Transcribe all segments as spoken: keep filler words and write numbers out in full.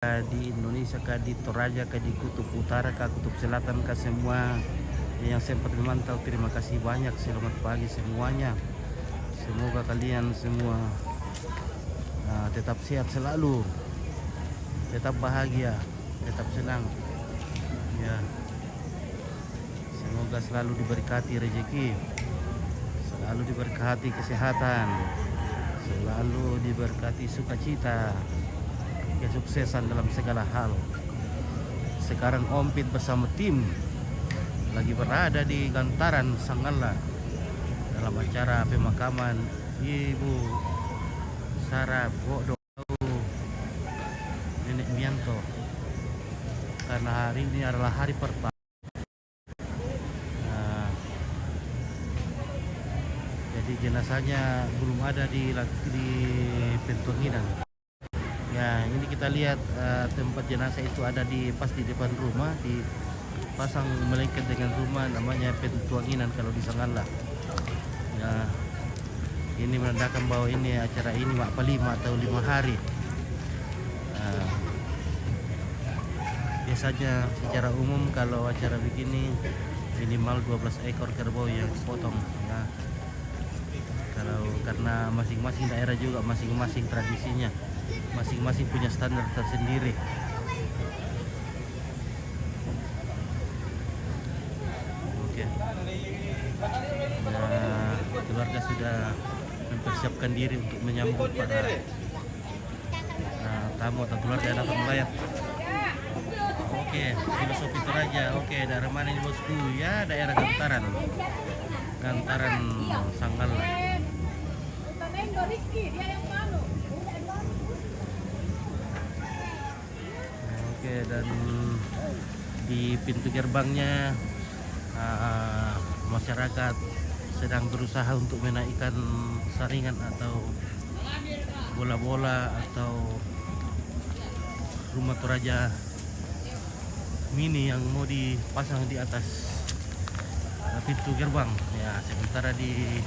di Indonesia kah, di Toraja kah, di Kutub Utara kah, Kutub Selatan kah, semua yang sempat memantau, terima kasih banyak. Selamat pagi semuanya. Semoga kalian semua, ah, tetap sehat selalu, tetap bahagia, tetap senang. Ya. Semoga selalu diberkati rezeki, selalu diberkati kesehatan, selalu diberkati sukacita, kesuksesan dalam segala hal. Sekarang Ompit bersama tim lagi berada di Gantaran Sangalla dalam acara pemakaman Ibu Sarah Godong, Nenek Mianto. Karena hari ini adalah hari pertama. Nah, jadi jenazahnya belum ada di, di Pentuanginan. Ya, ini kita lihat, eh, tempat jenazah itu ada di, pas di depan rumah, dipasang melengket dengan rumah, namanya Pentuanginan kalau di Sangalla. Ya, ini menandakan bahwa ini acara ini mak lima atau lima hari. Nah, biasanya secara umum kalau acara begini minimal dua belas ekor kerbau yang dipotong. Ya, kalau karena masing-masing daerah juga masing-masing tradisinya, masing-masing punya standar tersendiri. Oke. Nah, keluarga sudah mempersiapkan diri untuk menyambut para, nah, tamu atau keluarga yang datang melayat. Oke, Filosofi Toraja. Oke, daerah mana ini, bosku? Ya, daerah Gantaran. Gantaran Sangalla. Oke, dan di pintu gerbangnya, ah, masyarakat sedang berusaha untuk menaikkan saringan atau bola-bola atau rumah Toraja mini yang mau dipasang di atas, eh, pintu gerbang. Ya, sementara di,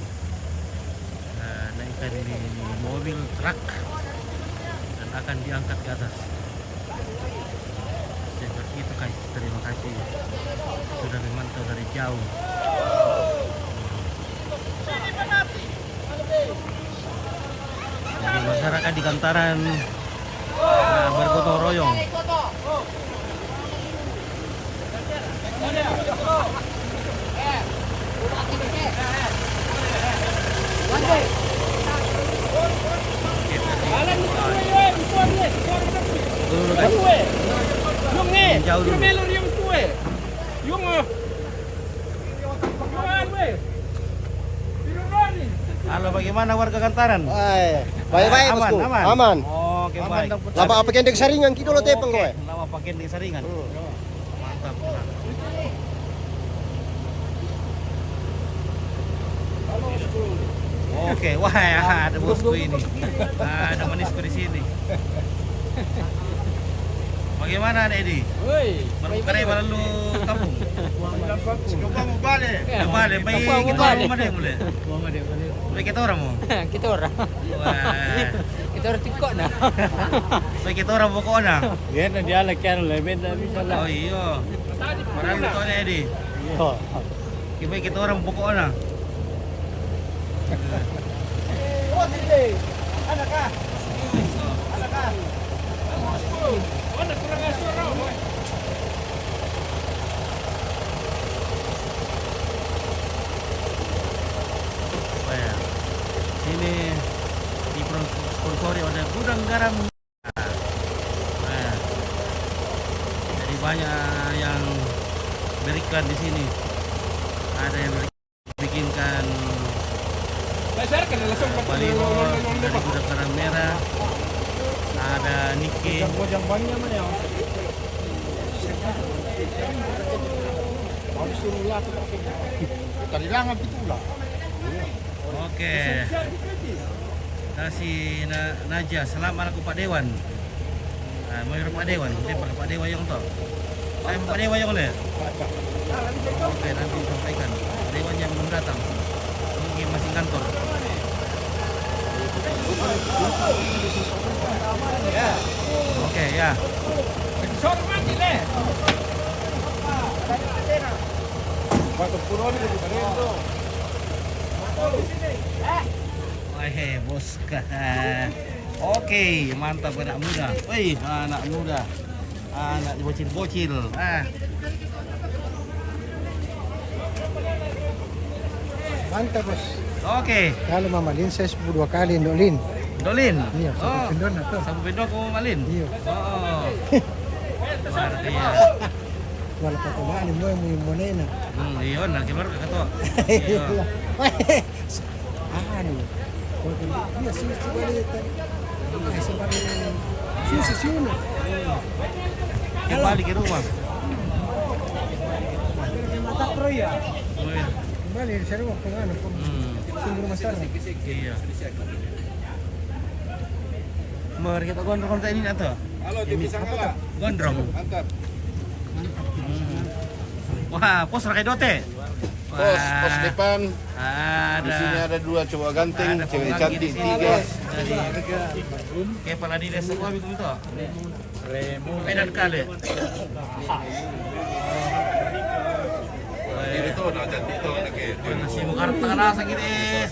eh, naikkan di mobil truk dan akan diangkat ke atas. Seperti itu, guys. Terima kasih sudah memantau dari jauh. Jadi masyarakat di Gantaran, eh, bergotong royong. Dulu, guys. Jauh dulu. Halo, bagaimana warga Gantaran? Ay, baik-baik, aman, bosku. Aman? Aman. Oke, aman, baik. Laba apa kendek saringan, kita lo tepeng, oke, kowe. Laba apa kendek saringan? Hmm. Mantap. Oke, wah, ya, ada bosku ini. Ada manisku di sini. Bagaimana, Edi? Woi, baik-baik. Mana lu kampung? Coba mau balik. Mau balik, baik. Kita orang mau balik, boleh? Mau balik, boleh. Boleh kita orang mau? Kita orang. Wah. Kita orang tikok dah. Baik, kita orang pokoknya. Ya, nanti ala kan lebih dah bisa lah. Oh, iya. Mana lu tahu, Edi? Iya. Kita, kita orang pokoknya. Apa ya? Sini disponsori oleh Gudang Garam. Nah, jadi banyak yang beriklan di sini. Ada yang bikinkan, eh, baliho dari Gudang Garam Merah. Ada Nike. Tadi langan pitulah. Oke. Nasi na-, naja, selamat aku Pak Dewan. Ah, mau Pak Dewan, dia Pak Dewan yang tahu. Saya Pak Dewan yang le. Oke, nanti sampaikan. Pak Dewan yang belum datang. Mungkin masih kantor. Oke, ya. Wah, bos. Oke, mantap anak muda. Wih, anak muda. Anak bocil-bocil. Ah. Mantap, bos. Oke. Kalau mama Lin, saya sepuluh dua kali, Ndok Lin. Ndok Lin? Iya, satu pendona tuh. Satu pendona ko mama Lin? Iya. Oh. Luar biasa. Wala patomaan mo mo mo nena. Hmm, iyo, na keluarga ketua. Iyo. Anu. Iya, si, si balik, eh, si balik. Susi, si Unu. Kembali ke rumah. Kembali ke rumah, penganu, peng-, hmm, sumber masalah. Iya. Mari kita gondrong konten ini, atau? Halo, T V Sangala. Gondrong. Mantap. Hmm. Wah, pos rakai dote. Pos, pos depan. Ada. Di sini ada dua cowok ganteng, ada cewek cantik, tiga. Dari kepala dinas semua itu. Medan kali. Ini tuh, nah, cantik tuh, nah, kayak itu. Masih bukan terasa gini. Eh,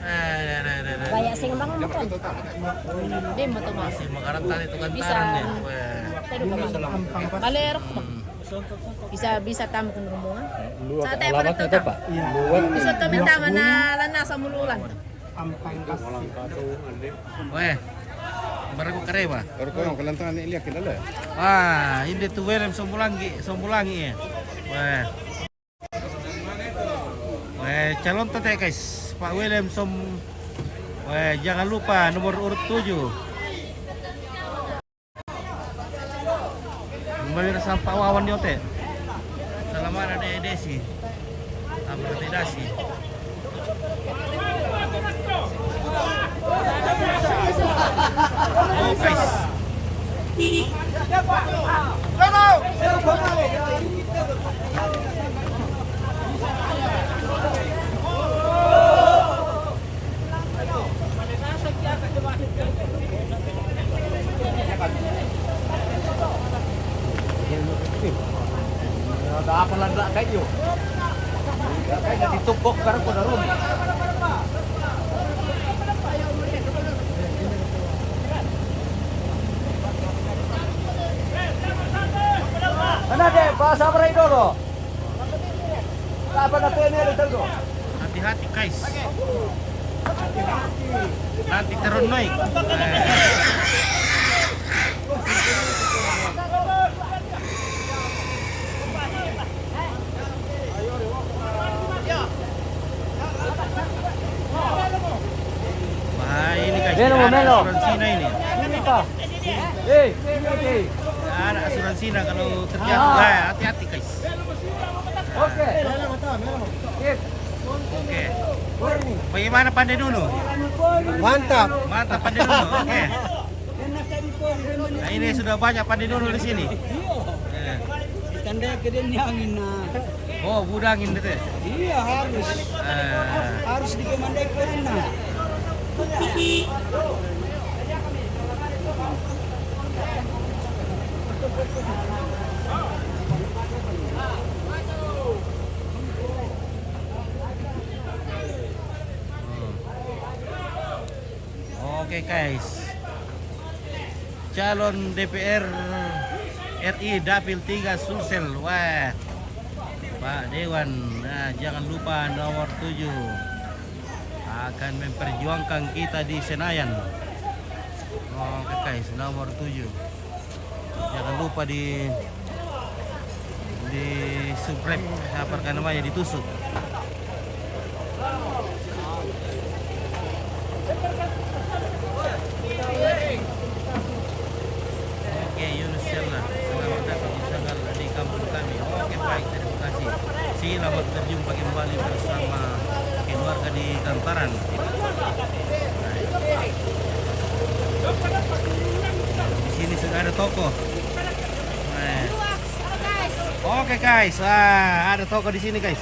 eh, eh, eh, eh. Banyak sih ngembang makan. Dia mau tuh, Mas. Masih makanan tadi tuh kan. Bisa. Taran deh. Weh. Baler. Hmm. Bisa, bisa tamu ke rombongan. Lu alamatnya apa, Pak? Iya. Bisa tamu minta mana lana sama lulan. Ampang kasih. Weh. Baru ku kareba. Baru ku yang kelantangan ini lihat kita lah. Wah, ini tuh William Sombulangi, Sombulangi ya. Weh. Weh, calon tete, guys. Pak William Som-, weh, jangan lupa nomor urut tujuh. Kembali sama Pak Wawan di ote. Salam ada de Desi. Apa de Dasi? Oh, guys. Ada apa landa kayu? Kayak ditupok karena kau darum. Mana deh, bahasa Melayu dulu. Apa nanti ini ada tunggu? Hati-hati, guys. Nanti turun naik. Wah, ini guys, Melo, ada Melo. Asuransi ini. Ini, Pak. Eh, ini, eh. Ada asuransi kalau terjadi. Ah. Wah, hati-hati, guys. Oke. Sip. Oke. Bagaimana Pande Dunu? Mantap. Mantap Pande Dunu. Oke. Nah, ini sudah banyak Pande Dunu di sini. Iya. Iya. Tanda ke dia ni angin, nah. Oh, budangin itu. Iya, harus. Eh. Harus dikemandai pernah. Oke, guys. Calon D P R R I Dapil tiga Sulsel. Wah. Pak Dewan, nah, jangan lupa nomor tujuh akan memperjuangkan kita di Senayan. Oke, guys, nomor tujuh. Jangan lupa di, di subscribe, apa kan namanya, ditusuk. Oke, Yunus Sella, selamat datang di Sangala, di kampung kami. Oke, baik, terima kasih. Selamat berjumpa kembali bersama keluarga di Gantaran. Di sini sudah ada toko. Nah. Oke, guys, ah, ada toko di sini, guys.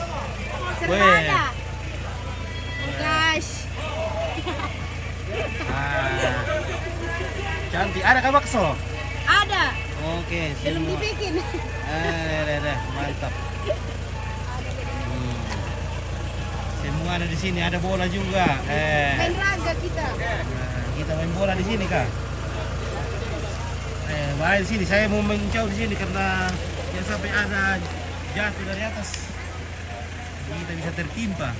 Weh. Guys. Ah, cantik. Ada kah bakso? Ada. Oke, belum semua dibikin. Ah, ada, ada. Mantap. Hmm. Semua ada di sini, ada bola juga. Eh. Main raga kita. Nah, kita main bola di sini, Kak. Eh, bahaya di sini. Saya mau menjauh di sini karena jangan sampai ada jatuh dari atas. Kita bisa tertimpa.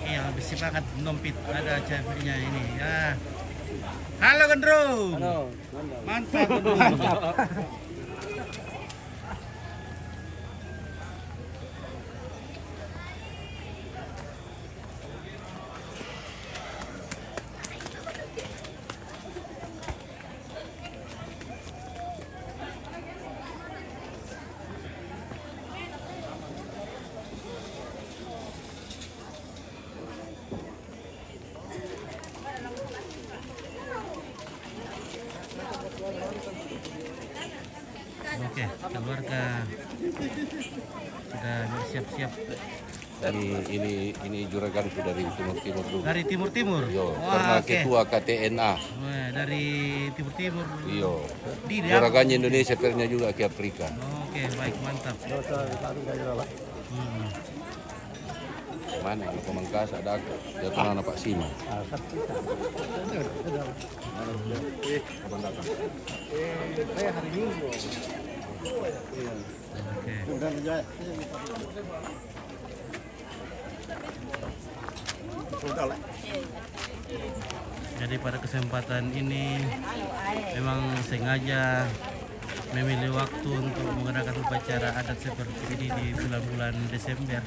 Iya, bersih banget, nompit. Ada ceweknya ini. Ya. Halo, Gendro. Halo. Mantap, Gendro. Mantap. Oke, keluarga sudah bersiap-siap. Ini, ini, ini juraganku dari timur-timur dulu. Dari timur-timur? Iyo, wah, pernah oke. Ketua K T N A. Wah, dari timur-timur. Iyo. Di, di juragannya Indonesia, pernah juga ke Afrika. Oke, baik, mantap. Hmm. Mana yang Pamangkas ada aku. Dia pernah nampak sini. Mana dia? Eh, kapan datang? Eh, saya hari Minggu. Iya. Oke. Jadi pada kesempatan ini memang sengaja memilih waktu untuk mengadakan upacara adat seperti ini di bulan-bulan Desember,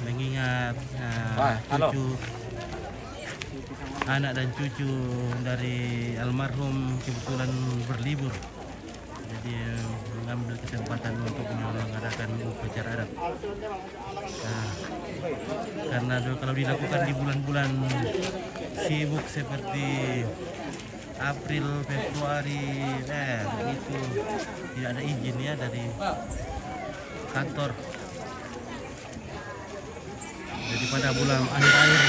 mengingat, eh, cucu, anak dan cucu dari almarhum kebetulan berlibur. Jadi, mengambil kesempatan untuk mengadakan upacara adat. Nah, karena do-, kalau dilakukan di bulan-bulan sibuk seperti April, Februari, eh, itu tidak ada izin, ya, dari kantor. Jadi pada bulan akhir-akhir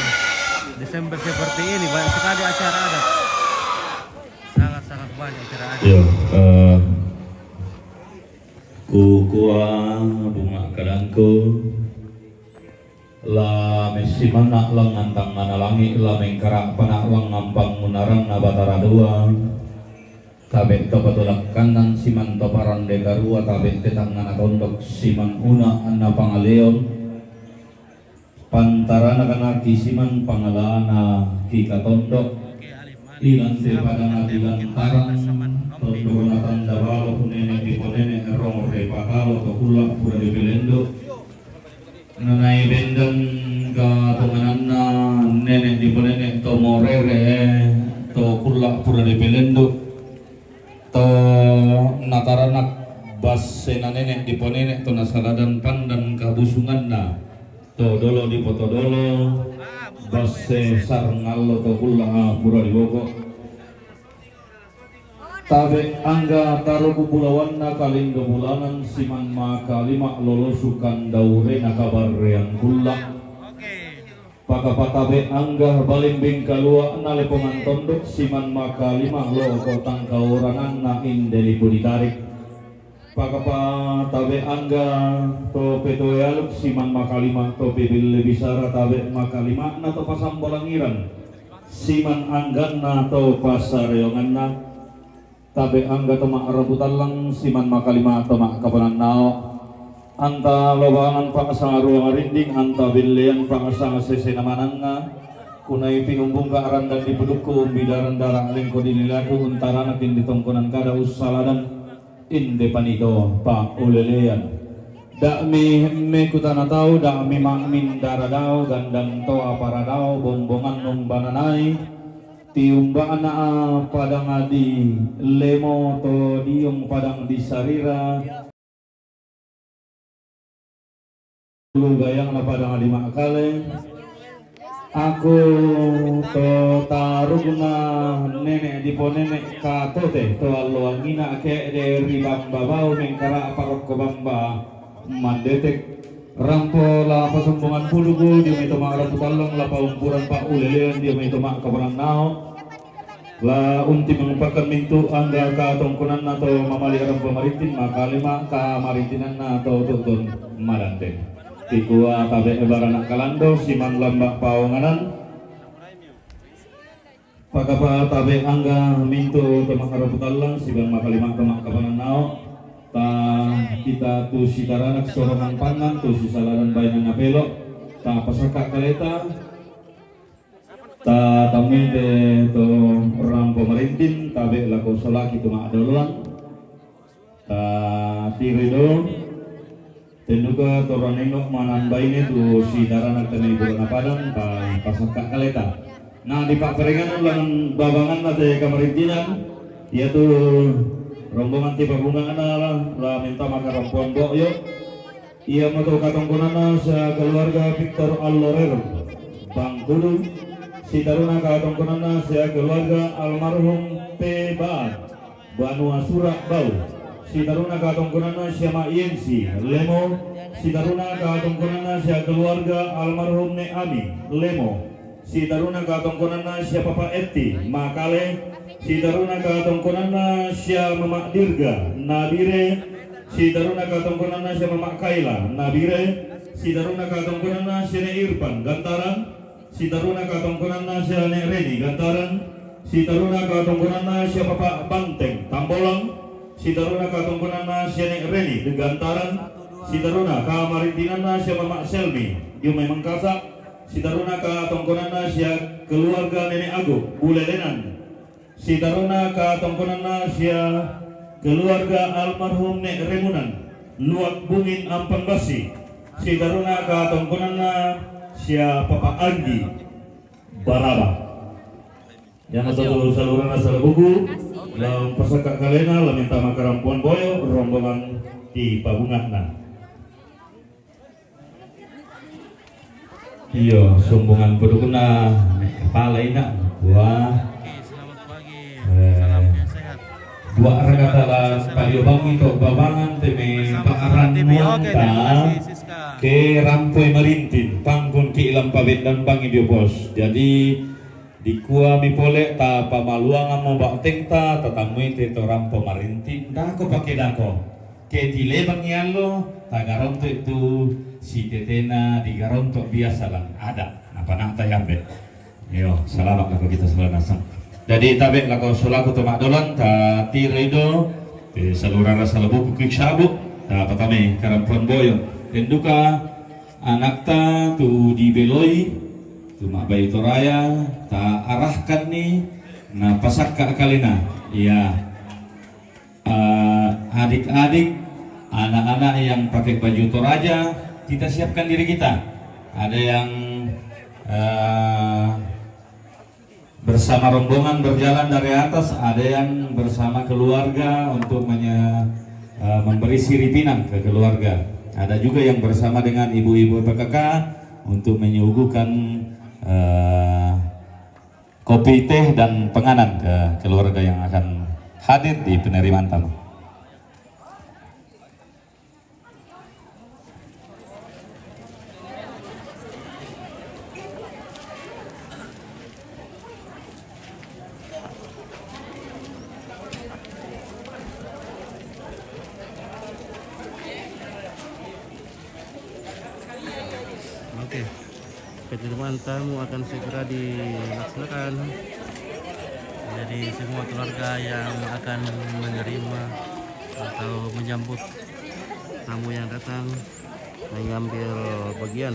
Desember seperti ini banyak sekali acara adat. Sangat-sangat banyak acara adat. Yo, eh, kukua bunga kadangku. La messimana' lengngan tangngana langi', la mengkara' pana'lang ngampang munaranna Batara Dua. Tabe' to patulakkannan siman to parande karua, tabe' te tangngana tondok siman una' anna pangaleon. Pantarana kanaki siman pangalana ki katondok. Ilante padana dilantarang tondokna tanda balo nene' diponene' rong repakalo to kulla' pura dipelendo. Nanai bendang ka tongananna nene' diponene' to morere to kulla' pura dipelendo. To nataranak basse na nene' diponene' to nasaladan pandan kabusunganna. To dolo dipotodolo, basse sarngallo to kulla' pura diboko. Tabe' angga taroku bulawanna kalindo bulanan siman makalima lolosu kandaurena kabarreang kulla'. Pakapatabe' angga balimbing kalua'na lepongan tondok siman makalima loko tangkaurananna inde lipu ditarik. Pakapatabe' angga to petoe aluk siman makalima to pebelle bisara tabe' makalima'na to pasambalangiran siman angganna to passareonganna. Tabe' angga to ma'rabu tallang siman makalima to ma'kaponannao. Anta lobangan pa'sangaruang rinding, anta bellean pa'sanga sesena manangnga. Kunaipi umbungka randan dipudukku, umbidaran dara lengko dililaku, untarana kindi tongkonan kada ussaladan. Inde panito pa'ulelean. Da'mi emme kutana tau, da'mi ma'min dara dao, gandang toa para dao, bombongan numbananai, tiumba'na padang di lemo to diong padang di sarira. Lu gayangna padang di Ma'kale. Aku to tarugna nene' diponene' katote to alloangina ke'de ri bamba bau mengkara parokko bamba mandetek. Rampo la pasombongan puluku dio mai to ma'rapu tallang, la paumpuran pa'ulelean dio mai to ma'kaponannao. La unti mengupakkan mintu' angga katongkonanna to mamali' rampo marintin, makalema kamarintinanna to tu'tun madante. Kikua tabe' barana' kalando simang lamba' paonganan. Pakapa tabe' angga mintu' to ma'rapu tallang, sibang makalema to ma'kaponannao. Ta kita tu sitaranak sorongan pangngan, tu sisalaran bainanna pelo', ta pasakka kaleta. Ta tammui te to rampo marintin, tabe' lako solaki tu ma'doloan. Ta tiri do, tenduka to ranengo manambaine tu sitaranak te mai burana padang, ta pasakka kaleta. Na dipa'parenganan langan babanganna te kamarintinan, iatu rombongan te pabunga'na la, la mentama karampoan bo'yo. Iamoto katongkonanna sia keluarga Victor Allorero, Bangkulu, sitaruna katongkonanna sia keluarga almarhum P. Baan, Banua Sura' Bau, sitaruna katongkonanna sia Ma' Yensi, Lemo, sitaruna katongkonanna sia keluarga almarhum Ne' Ami, Lemo, sitaruna katongkonanna sia Papa Etti, Makale, sitaruna katongkonanna sia Mama' Dirga, Nabire, sitaruna katongkonanna sia Mama' Kaila, Nabire, sitaruna katongkonanna sia Ne' Irfan, Gantaran, sitaruna katongkonanna sia Ne' Reni, Gantaran, sitaruna katongkonanna sia Papa' Banteng, Tambolang, sitaruna katongkonanna sia Ne' Reni, Gantaran, sitaruna kamarintinanna sia Mama' Selmi, dio mai Mangkasa', sitaruna katongkonanna sia keluarga Nene' Agung, Bulelenan, sitaruna katongkonanna sia keluarga almarhum Ne' Remunan, Luak Bungin Ampang Bassi, sitaruna katongkonanna sia Papa' Anggi, Baraba. Ianatu saluranna salabuku, la umpasakka kalena, la mentama karampoan bo'yo, rombongan te pabunga'na. Iyo, sombongan padukunna, pala ina', wah. Eh, dua rakata la palio bangi to babangan te me pa'rannuanta ke rampoi marintin, pangkun ki lampa bendan bangi dio pos. Jadi, dikua mi pole, tapamaluangammo ba'tengta, tatammui te to rampo marintin, dako pake dako. Ke tilebangi allo, tagaronto' tu sitetena digaronto' biasa lan ada', napana'ta yambe. Iyo, salama' lako kita salana sang. Jadi tabe' lako solaku to ma'doloan, ta tiroi do, eh, salurara salabuku ki sabu, ta patamai karampoan bo'yo. Tenduka anakta tu dibeloi, tu ma'bai Toraya, ta arahkanni, na pasakka kalena. Iya. Eh, adik-adik, anak-anak yang pakai baju Toraja, kita siapkan diri kita. Ada yang, eh, bersama rombongan berjalan dari atas, ada yang bersama keluarga untuk menye-, eh, memberi siripinang ke keluarga. Ada juga yang bersama dengan ibu-ibu P K K untuk menyuguhkan, eh, kopi, teh, dan penganan ke keluarga yang akan hadir di penerimaan tamu. Oke. Penerimaan tamu akan segera dilaksanakan. Jadi, semua keluarga yang akan menerima atau menyambut tamu yang datang mengambil bagian.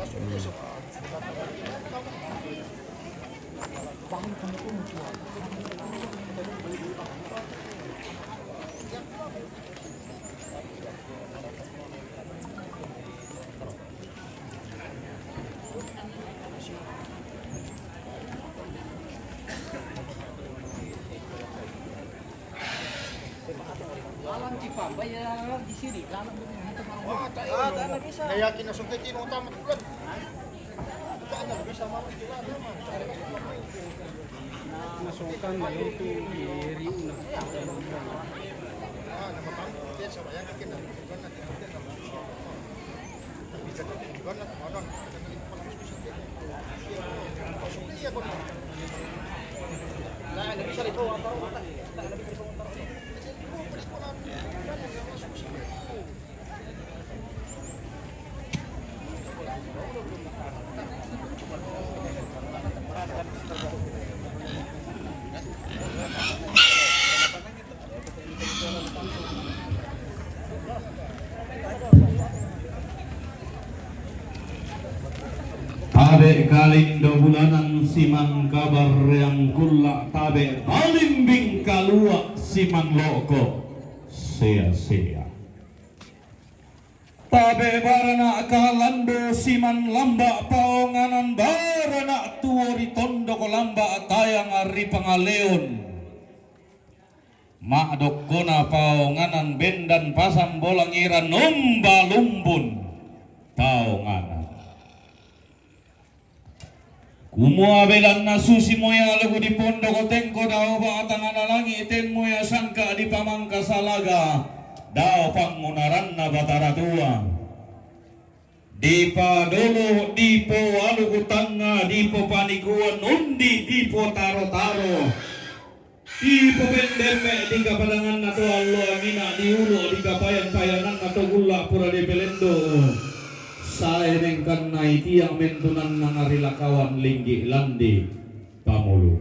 Hmm. Alam Cipamba ya di sini, kalau begitu mau. Wah, tak iya. Ah, tak bisa. Saya yakin langsung ke Cina utama bulan. Tabe' kalindo bulanan simangkabarreang kulla' tabe' balimbing kalua' simanlo'ko' sea-sea. Tabe' barana' kalando simanlamba' paonganan barana' tuo ri tondok lamba' tayang ri pangaleon. Ma'dokkona paonganan bendan pasambolang iran umba lumbun paonganan. Kumua belanna susi moya lugu di pondok tengko dao batangana langi' temmoya sangka' dipamangka salaga dao pangunaranna Batara Tua. Dipadolo dipo aluku tangnga dipo panikuan undi dipo taro-taro. Dipopendemme' dikapadanganna to allo angina, diulo' dikapayan-payananna to gulla' pura dipelendo. Sae mengkannai tiang mentunanna narilakawan linggi' landi pamulu.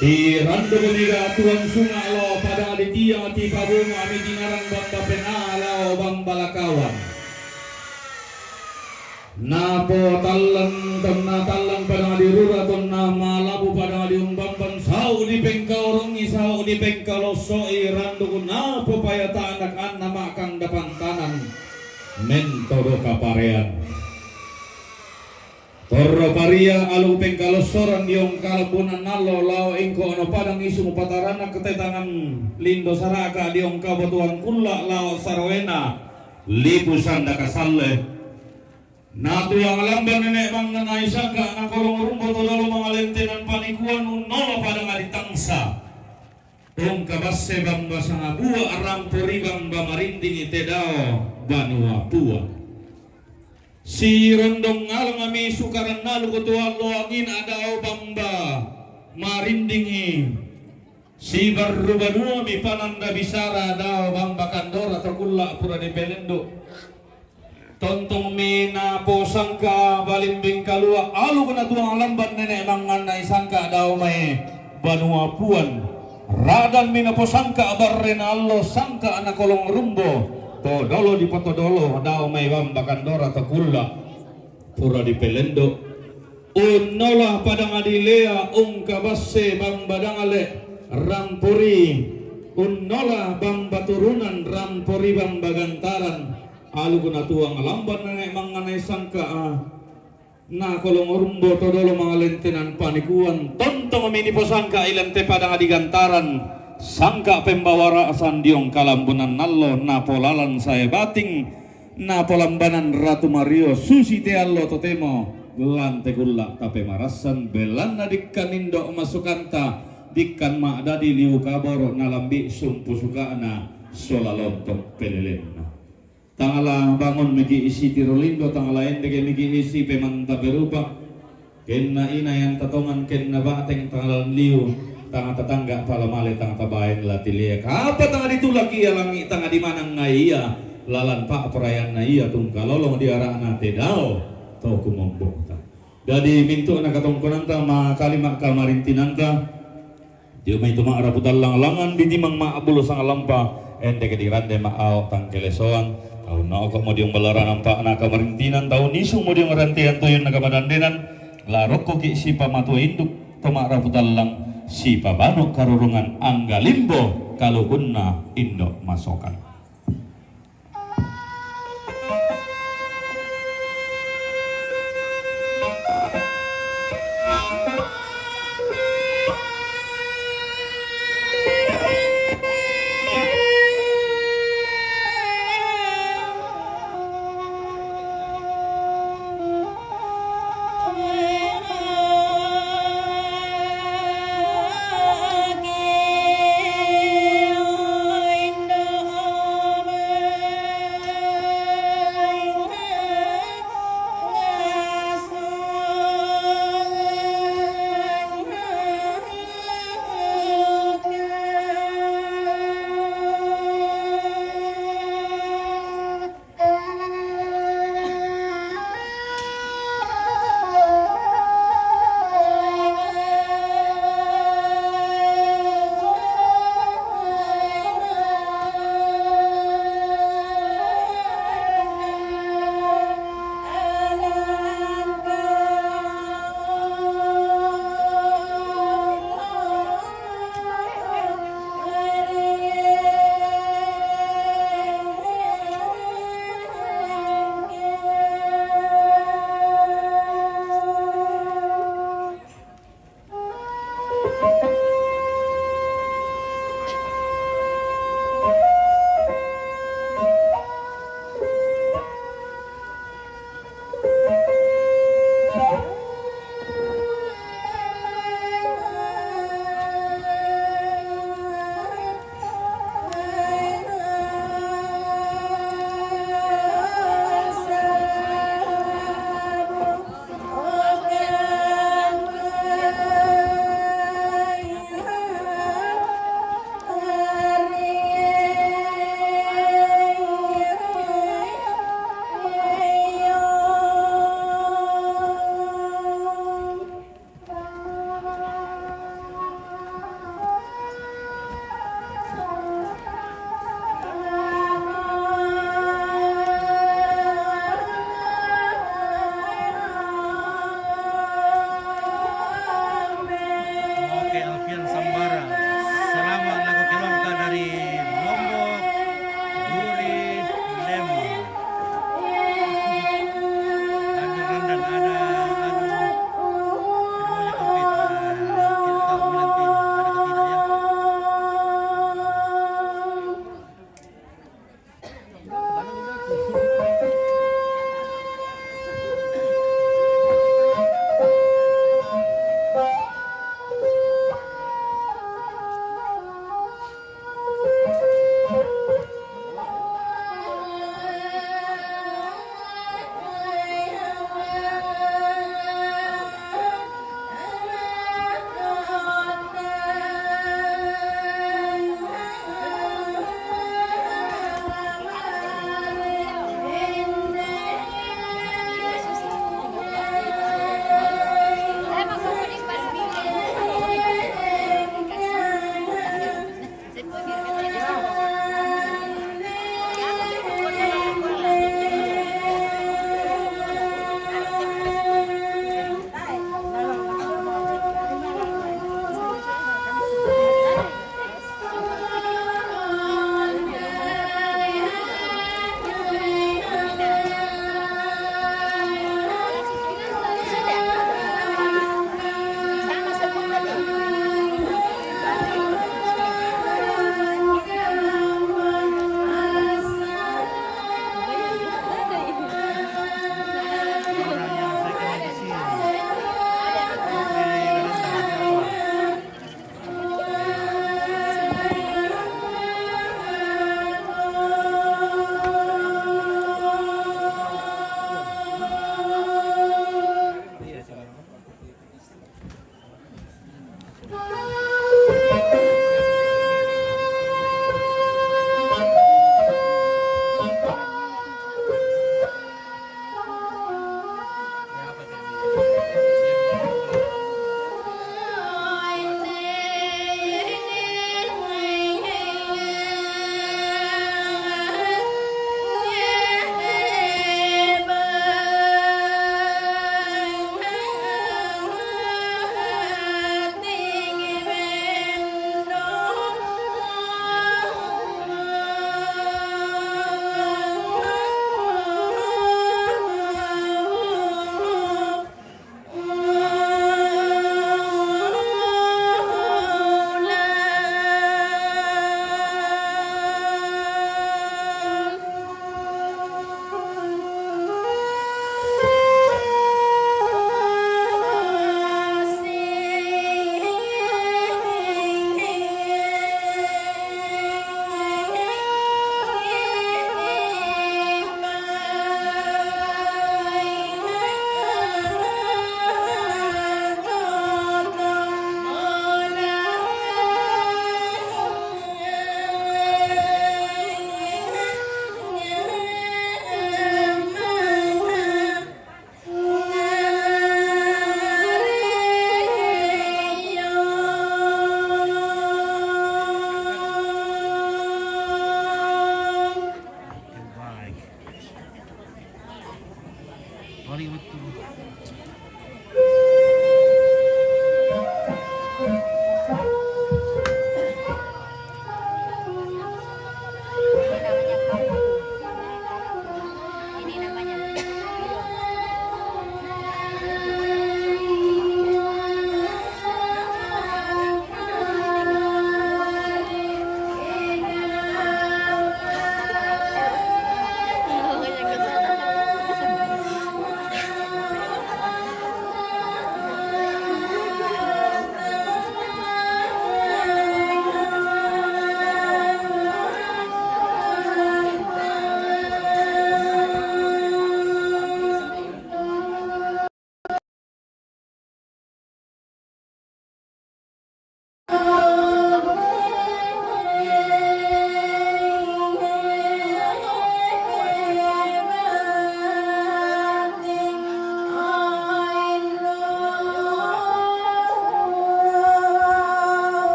Tiranduku mega tuan sunga' lao padang di tiang tipabunga' mi tinarang bamba penaa lao bamba lakawan. Napo tallang tonna tallang padang di rura tonna malabu padang di umbamban sau' dipengkaorongi sau' dipengkalosso'i randuku napo payata anak anna ma'kanda pantanan mentodo kaparean. Torro paria alu pengkalossoran diong kalambunan allo lao engko ono padang isung patarana ketetangan lindo saraka diong kabotuan kulla' lao saroena lipu sanda kasalle. Natuang lamban nene' mangnganai sangka' nakolong rumbo to dolo mangalentenan panikuan unnola padang adi tangsa. Tongka basse bamba sangabua' rampo ri bamba marindingi te dao banua pua. Sirondong ngalangami sukaran naluko to allo angina dao bamba marindingi. Sibarru banuami pananda bisara dao bamba kandora to kulla' pura dipelendo. Tontongmi naposangka balimbing kalua' alu natuang lamban nene' mangannai sangka' dao mai banua puan. Radanmi naposangka' barrena allo sangka' nakolong rumbo to dolo dipotodolo dao mai bamba kandora to kulla' pura dipelendo. Unnola padang adi lea ungkabasse bamba dangale' rampori. Unnola bamba turunan rampori bamba gantaran. Aluku natuang lamban nene' mangnganai sangka'a. Nakolong rumbo to dolo mangalentenan panikuan. Tontongmi niposangka' ilante padang adi gantaran. Sangka' pembawarasan diong kalambunan allo napolalan sae bating. Napolambanan Ratu Mario susi te allo totemo lante kulla' tapemarassan belanna dikkan indo' masukanta dikkan ma'dadi liu kaboro' nalambi' sumpu suka'na sola lonto' pelelenna. Tangala bangun miki' isi tiro lindo, tangala endeke miki' isi pemanta perupa. Kenna ina yang tatongan kenna ba'teng tangala liu, tanga tatangga pala male tanga tabaen latilia. Kapa tanga ditulak ia langi' tanga dimanang ngai ia lalan pa'poraianna ia tungka lolong di ara'na te dao to kumombongta. Jadi mintu'na katongkonanta makalima kamarintinanta. Dio mai tu ma'rapu tallang langngan ditimang ma'bulo sangalampa, endeke dirande ma'ao tangkelesoang. Tau noko'mo diong balaranang pa'na kamarintinan, tau nisungmo diong rantean toyonna kamadandenan, la rokkoki' sipamatua induk to ma'rapu tallang, sipabanu' karurungan angga limbo kalukunna indo' masokan. Sorry, betul.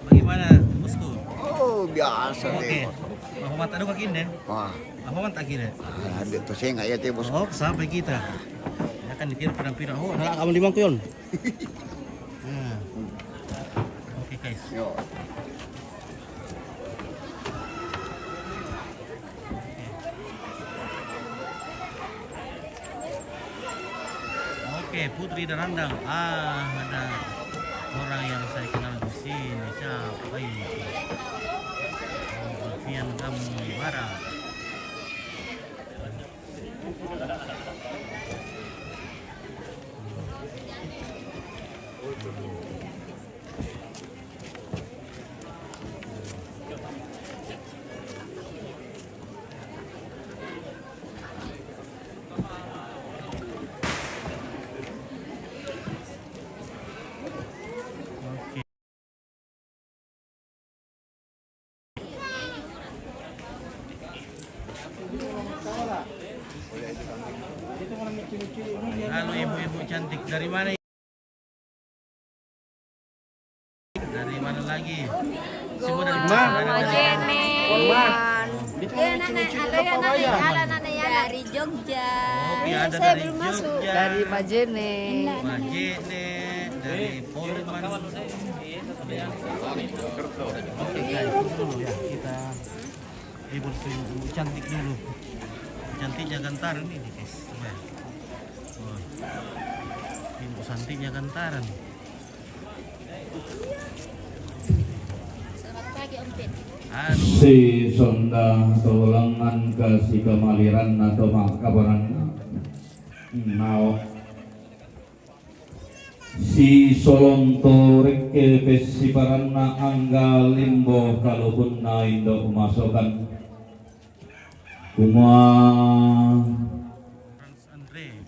Bagaimana, bosku? Oh, biasa deh, bos. Mau mata dulu kaki deh. Wah. Mau mata kaki deh. Ah, ada tuh saya nggak ya, teh, bos. Oh, sampai kita. Ya kan dikira pindah-pindah. Oh, ada kamu di Mangkuyon. Nah. Oke, guys. Yo. Oke, Putri Darandang. Ah, ada orang yang saya kenal di sini. Siapa ini? Oh, Alfian Gambara. Halo, ibu-ibu cantik, dari mana? Dari mana lagi? Semua dari mana? Majene. Oma. Dia cuma lucu-lucu di depan wayang. Dari Jogja. Oke, ada dari Jogja. Dari Majene. Majene, dari Polman. Oke, guys, dulu ya, kita hibur si ibu cantik dulu. Cantiknya gantaran ini, guys. Coba. Wah. Ibu cantiknya gantaran. Selamat pagi, Om Pit. Aduh. Si sonda tolangan kasi kamaliran na tomakkabaran. Nao. Si solong to rekke pessiparanna angga limbo kalubunna indo masokan. Kumua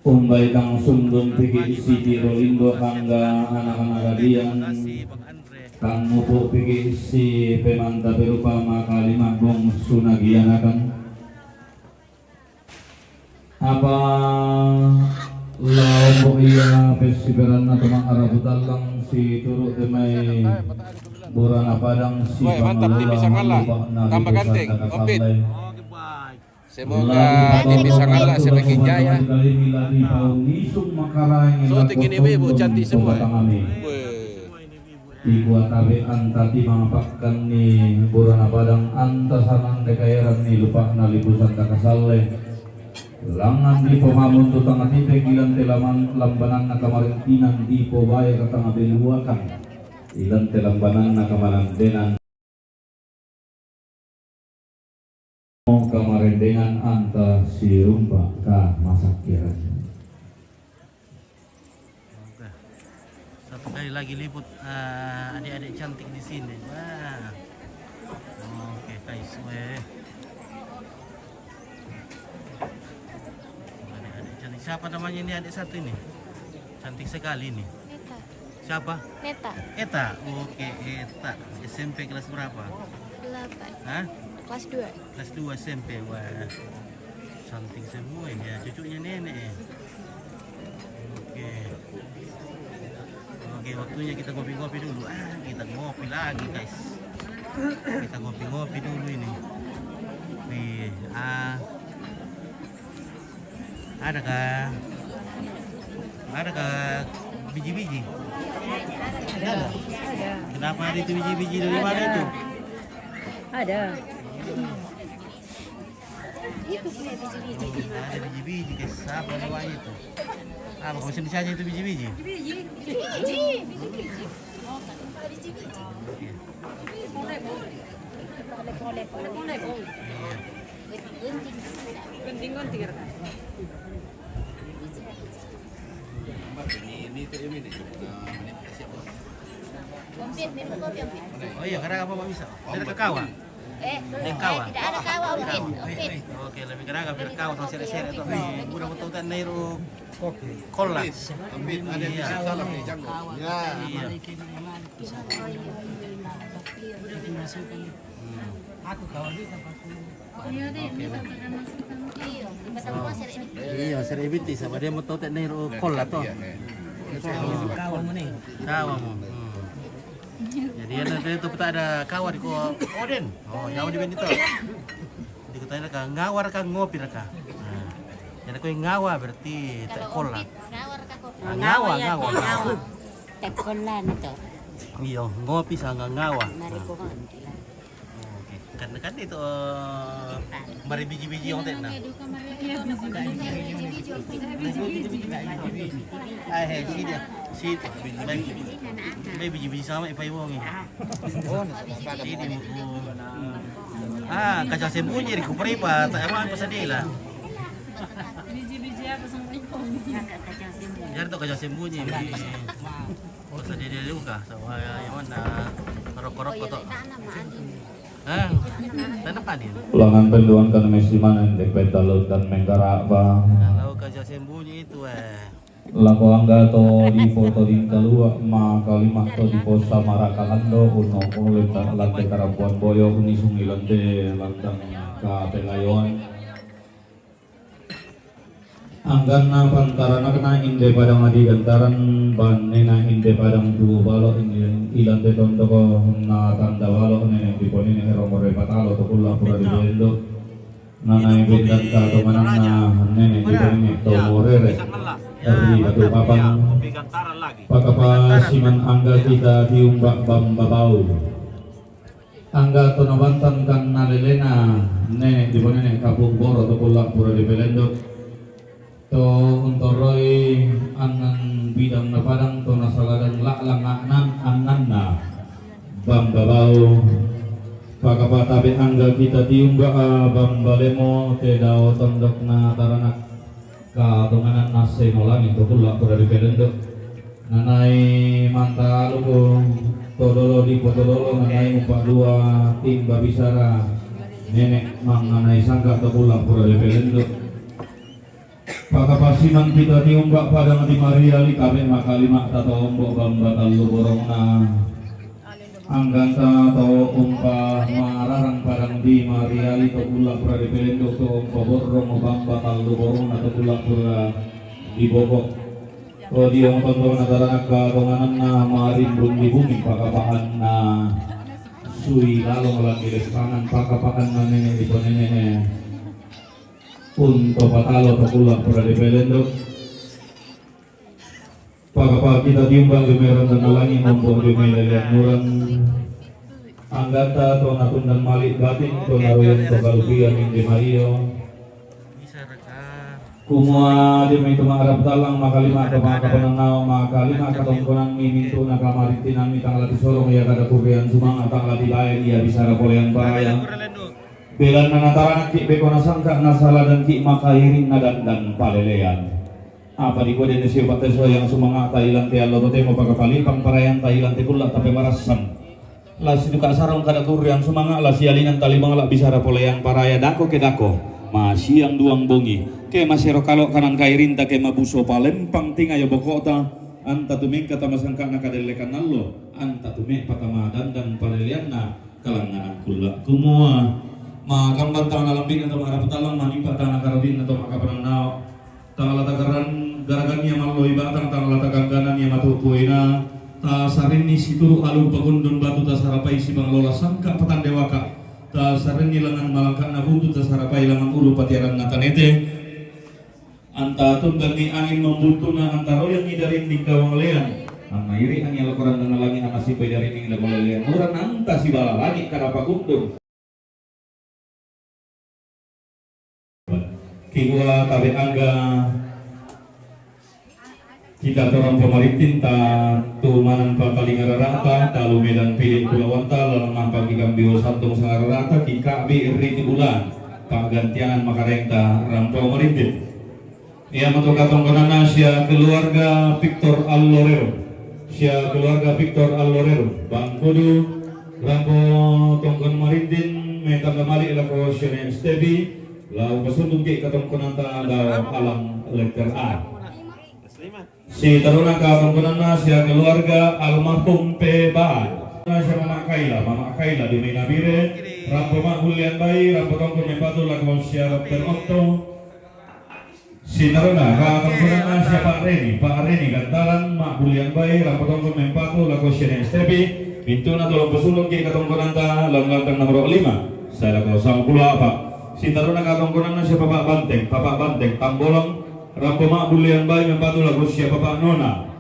umbai tang sundun pigi sitiro lindo angga anak-anak radian tang mupu pigi si pemanta perupa maka lima bongsu nagianakan. Apa lao ko iya pessiperanna tomang arabu tallang si turu temai burana padang si. Woi, mantap, pangelola pisang Allah. Tambah ganteng, Om Pit. Semoga di pisang Allah semakin jaya. Syuting ini, Bu, cantik semua. Woi. Ikua tabe anta timang pakkanni burana padang anta sanang dekaeranni lupakna lipusan takasalle. Langan di pemamun tu tangatipe ilan telaman lambananna kamarentinan di pobae katanga beluakan. Ilan telambananna kamalandenan. Kamarendengan anta sirumpa ka masakkiran. Oke. Satu kali lagi liput, eh, adik-adik cantik di sini. Wah. Oke, guys, weh. Adik-adik cantik. Siapa namanya ini adik satu ini? Cantik sekali ini. Siapa? Neta. Eta. Oke, Eta. S M P kelas berapa? Delapan. Hah? Kelas dua. Kelas dua S M P. Wah, cantik semua ya, cucunya nenek ya. Oke. Oke, waktunya kita ngopi-ngopi dulu. Ah, kita ngopi lagi, guys. Kita ngopi-ngopi dulu ini. Wih, ah. Adakah, adakah biji-biji? Ada. Kenapa ada itu biji-biji dari mana itu? Ada. Itu punya biji-biji. Ada biji-biji, guys. Apa namanya itu? Apa kau sendiri saja itu biji-biji? Biji-biji. Biji-biji. Iya. Gunting-gunting. Ini, ini tuh ini nih. Nah, ini siap, Bos. Komplit, minum kopi, komplit. Oh iya, kadang apa, Pak, bisa? Ada kakawa? Eh, ada kakawa? Eh, tidak ada kawa, komplit. Komplit. Oke, lebih kadang hampir kawa sama seret-seret tuh. Udah betul kan, Nairu? Kopi. Kola. Komplit. Ada di salam nih, Janggo. Ya. Iya. Aku kawan juga, Pak. Iya, deh, bisa pernah masuk sama. Iya, di Batam Kuasa, Rek. Iya, sering binti sama dia mau tahu tak nih, ro-, kol lah, toh. Iya, iya. Kawan mu nih. Kawan mu. Hmm. Jadi, ya, nanti itu tak ada kawan di ko-, Oden. Oh, yang di Bendito. Di kota ini kan ngawar kan ngopi kan. Nah. Jadi, kau ngawa berarti tak kol lah. Kalau ompit, ngawar kan kopi? Ah, ngawa, ngawa, ya, ngawa. Ngawa. Tak kol lah, nah, toh. Iya, ngopi sama ngawa. Mari. Nah. Ko kan. Oke, kan, kan itu, eh, mari biji-biji yang tena. Iya, biji-biji. Ah, eh, si dia, si, biji-biji sama ipa iwong ini. Oh, ini buku. Ah, kacang sembunyi di kupri pa, tak emang apa sedih lah. Biji-biji apa sama ipa? Jadi tuh kacang sembunyi. Kok sedih dia juga, sama yang mana? Rokok-rokok tuh. Ah, tanah panin. Langan penduan kan mesiman endek peta laut dan menggarak, Bang. Kalau kerja sembunyi itu, eh. Lako angga to di foto di kalua, ma kalimah to di posa maraka lando, uno mulai ta-, lante karampuan boyo, uni sungi lante, lantang ka pelayon. Angganna pantaranakna inde padang adi gantaran, bannena inde padang tuo balo, inde ilante tondoko na tanda balo, nene diponene ero more patalo to kulla pura dipelendo. Nanai bendanta to mananna nene diponene to morere. Ri batu papang. Pakapa siman angga kita tiumbak bamba bau. Angga to nabantan kan nalelena nene diponene kapung boro to kulla pura dipelendo. To untoroi annan bidang na padang to nasaladan laklang aknan annanna. Bamba bau. Pakapatabe angga kita tiumba a bamba lemo te dao tondok na taranak. Katonganan nasse no langit to kulla pura dipelendo. Nanai mantaluku todolo di potodolo nanai upa dua timba bisara nenek manganai sangka to kulla pura dipelendo. Pakapasiman kita tiumba padang di mariali kabe makalima tato ombo bamba tallu borongna. Angganta to umpa mararang padang di mariali to kulla pura dipelendo to umpa borrong bamba tallu borongna to kulla pura di bokok. To diong tondong na taranakka tongananna marimbun di bumi pakapahanna sui lalong lagi lespangan pakapahanna nene di ponene. Unto patalo to kulla pura dipelendo. Pakapa kita tiumbang gemeran dan alangi mambuang gemela liat murang. Anggata to natundan malik batin to naroyan to kalupian inde mario. Kumua demi tuma arap talang makalima to maka penanau makalima katongkonan mi mintu na kamarintinan mi tanggal di sorong ya kada kurian sumanga tanggal di bae ia bisara polean paraya. Belanna na taranak ki beko na sangka na saladan ki makairing na dandan palelean. Apa dikua dende sio pateso yang sumangata ilan te allo totemo pakapalipang parayanta ilan te kulla tape marassan. La siduka sarong kada kurriang sumanga la sialinan talimang la bisara poleang paraya dako ke dako. Ma siang duang bongi. Ke masero kalo kanan kairinta ke mabuso palempang tingayo bokota. Anta tumengka tama sangkana kadellekan allo. Anta tumepa tama dandan paleleanna. Kalangnganan kulla kumua, Makamban tang na lambi'na to ma'rapu tallang, manimpa tang na karabi'na to makapanannao. Tang la takaran garagan ia malloi batang, tang la takangganan ia matu'pu ina. Tasarinni situru' alung pagundung batu, tasarapai sipangalola sangka' patandewaka'. Tasarinni langngan malangka'na buntu, tasarapai langngan ulu patiaranna tanete. Anta tundanni angin mambuntuna, anta royangi darinning kawangalean. Anna iri angin lako randanna langi', anna simbai darinning lako lalean. Uran anta sibala langi' kada pagundung. Kikua tabe' angga kita torang pamarittinta tu manang pakalingarara'ta, talu medan pili' pulawanta, lalang nampa kikambio santung sangarara'ta, kika'bi riti bulan, pa'gantianan makarenta rampo marittin. Ia mato katongkonanna sia keluarga Victor Allorero. Sia keluarga Victor Allorero. Bangkudu rampo tongkon marintin, metanda mali' lako sia ne' Stepi, la umpasundungki' katongkonanta dao alang letter A. Sitarona katongkonanna sia keluarga almarhum P. Baan. Sia mama' Kaila, mama' Kaila di Mainabire, rampo ma'bullian bai, rampo tongkon mempatu lako sia dokter Otto. Sitarona katongkonanna sia Pa' Reni, Pa' Reni Gantaran, ma'bullian bai, rampo tongkon mempatu lako sia ne' Stepi, mintu'na tolong pasundungki' katongkonanta lalang lantang nomoro lima, sae lako sampulo a'pa'. Sitarona katongkonanna sia Papa' Banteng, Papa' Banteng Tambolong, rampo ma'bullian bai mempatu lako sia Papa' Nona.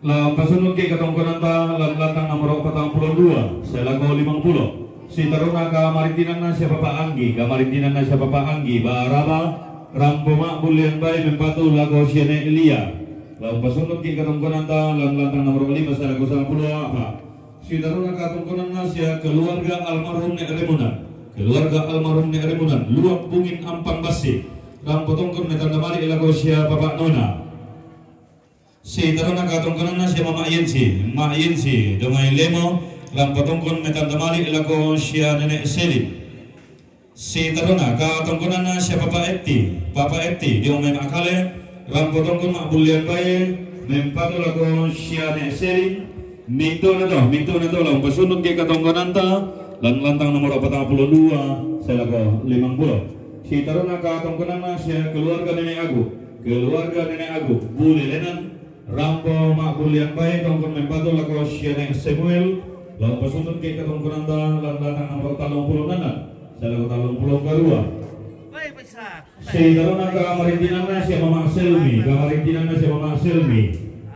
La umpasundungki' katongkonanta lalang lantang nomoro patang pulo dua, sae lako limang pulo. Sitarona kamarintinanna sia Papa' Anggi, kamarintinanna sia Papa' Anggi Baraba, rampo ma'bullian bai mempatu lako sia ne' Lia. La umpasundungki' katongkonanta lalang lantang nomoro lima, sae lako sampulo a'pa'. Sitarona katongkonanna sia keluarga almarhum ne' Remunan, keluarga almarhum ne' Remunan, Luak Bungin Ampang Bassi, rampo tongkon metanda mali' lako sia Papa' Nona. Sitarona katongkonanna sia Mama' Yensi, Mama' Yensi dio mai Lemo, rampo tongkon metanda mali' lako sia Nene' Selin. Sitarona katongkonanna sia Papa' Etti, Papa' Etti dio mai Ma'kale, rampo tongkon ma'bullian bai mempatu lako sia Ne' Selin. Mintu'na to, mintu'na to la umpasundungki' katongkonanta lalang lantang nomoro patang pulo dua, sae lako limang pulo. Sitarona katongkonanna sia keluarga Nene' Agu, keluarga Nene' Agu Bule Lenan, rampo ma'bullian bai tongkon mempatu lako sia Ne' Samuel, la umpasundungki' katongkonanta lalang lantang nomoro tallung pulo annan, sae lako tallung pulo karua. Sitarona kamarintinanna sia Mama' Selmi, kamarintinanna sia Mama' Selmi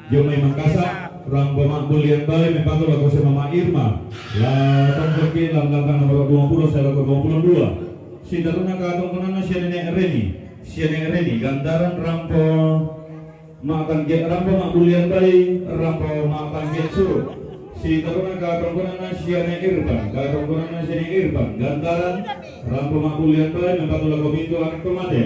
dio mai Mangkasa', rampo ma'bullian bai mempatu lako sia Mama' Irma, la tongkonki' lalang lantang nomoro duangpulo sae lako duangpulo dua. Sitarona katongkonanna sia Nene' Reni, sia Ne' Reni Gantaran, rampo ma'tangke, rampo ma'bullian bai, rampo ma'tangke suru'. Sitarona katongkonanna sia Ne' Irfan, katongkonanna sia Ne' Irfan Gantaran, rampo ma'bullian bai mempatu lako mintu' anakta mate.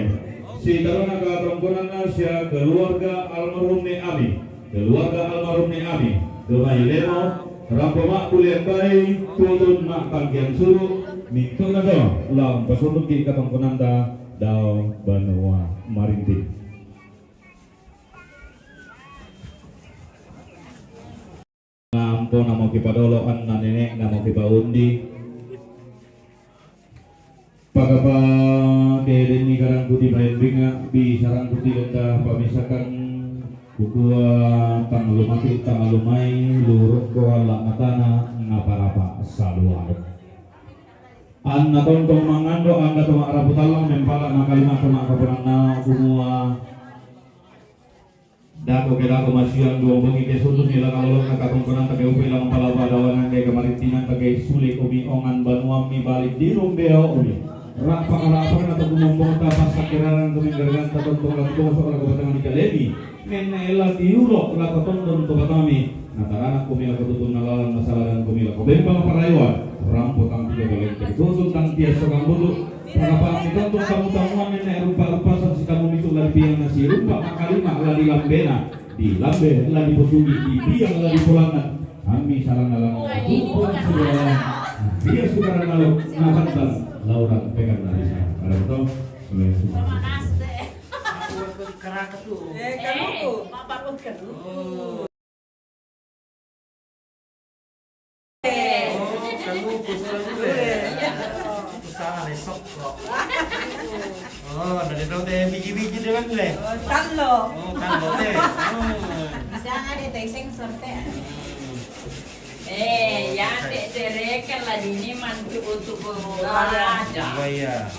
Sitarona katongkonanna sia keluarga almarhum Ne' Ami, keluarga almarhum Ne' Ami dio mai Lemo, rampo ma'bullian bai, tutun ma'tangkean suru', mintu'na to la umpasundungki' katongkonanta dao banua marintin. Nampo namo kipadolo anna nene'na mo kipaundi. Pakapa ke denni kadangku tipaembinga, bisarangku tilenda pamisakan, kukua tang lumati' tang lumai, lurukko alla' matana, naparapa saluang. Anna tontong mangando, angga to ma'rapu tallang, mempala' makalima to ma'kaponanna, kumua, Dako ke dako masiang duang bongi ke sundun ila kalolokna katongkonanta ke upa ila mampalao padawanan ke kamarintinanta ke sule' umi ongan banuammi balik di rumbea umi. Ra'pak-ra'pakna to kumombongta passakkerarang to menggarganta tontong lako poso' lako batanga di kalemi. Menne' la tiuro' lako tondon to batami. Nataranak kumi lako tutunna lalan, nasaladan kumi lako bembang parayoan. Rampo tang tiga balente, tusun tang tiasso kambutu. Pakapa'mi tontong tamu-tamuan nenne' rumpa-rumpasan sitamu mitu' la dipiang nasirumpa ma'kalima la dilambena, dilambe la diposugi, dipiang la dipolangan. Ammi salanna lango, tumpung sibualan, pia sukaran alo, nabantang laurang pekan narisa. Ada betul? Terima kasih. Keraka tuh. Eh, kamu tuh. Bapak pun kan. Oh, kamu tuh selalu deh. Usaha. Sokko. Oh, dari tahu teh biji-biji dia kan, Le? Oh, tallo. Oh, tallo teh. Oh. Bisa ada teh sensor teh. Hmm. Eh, ya, teh, teh, kan lah ini mantu untuk berolahraga. Oh, iya.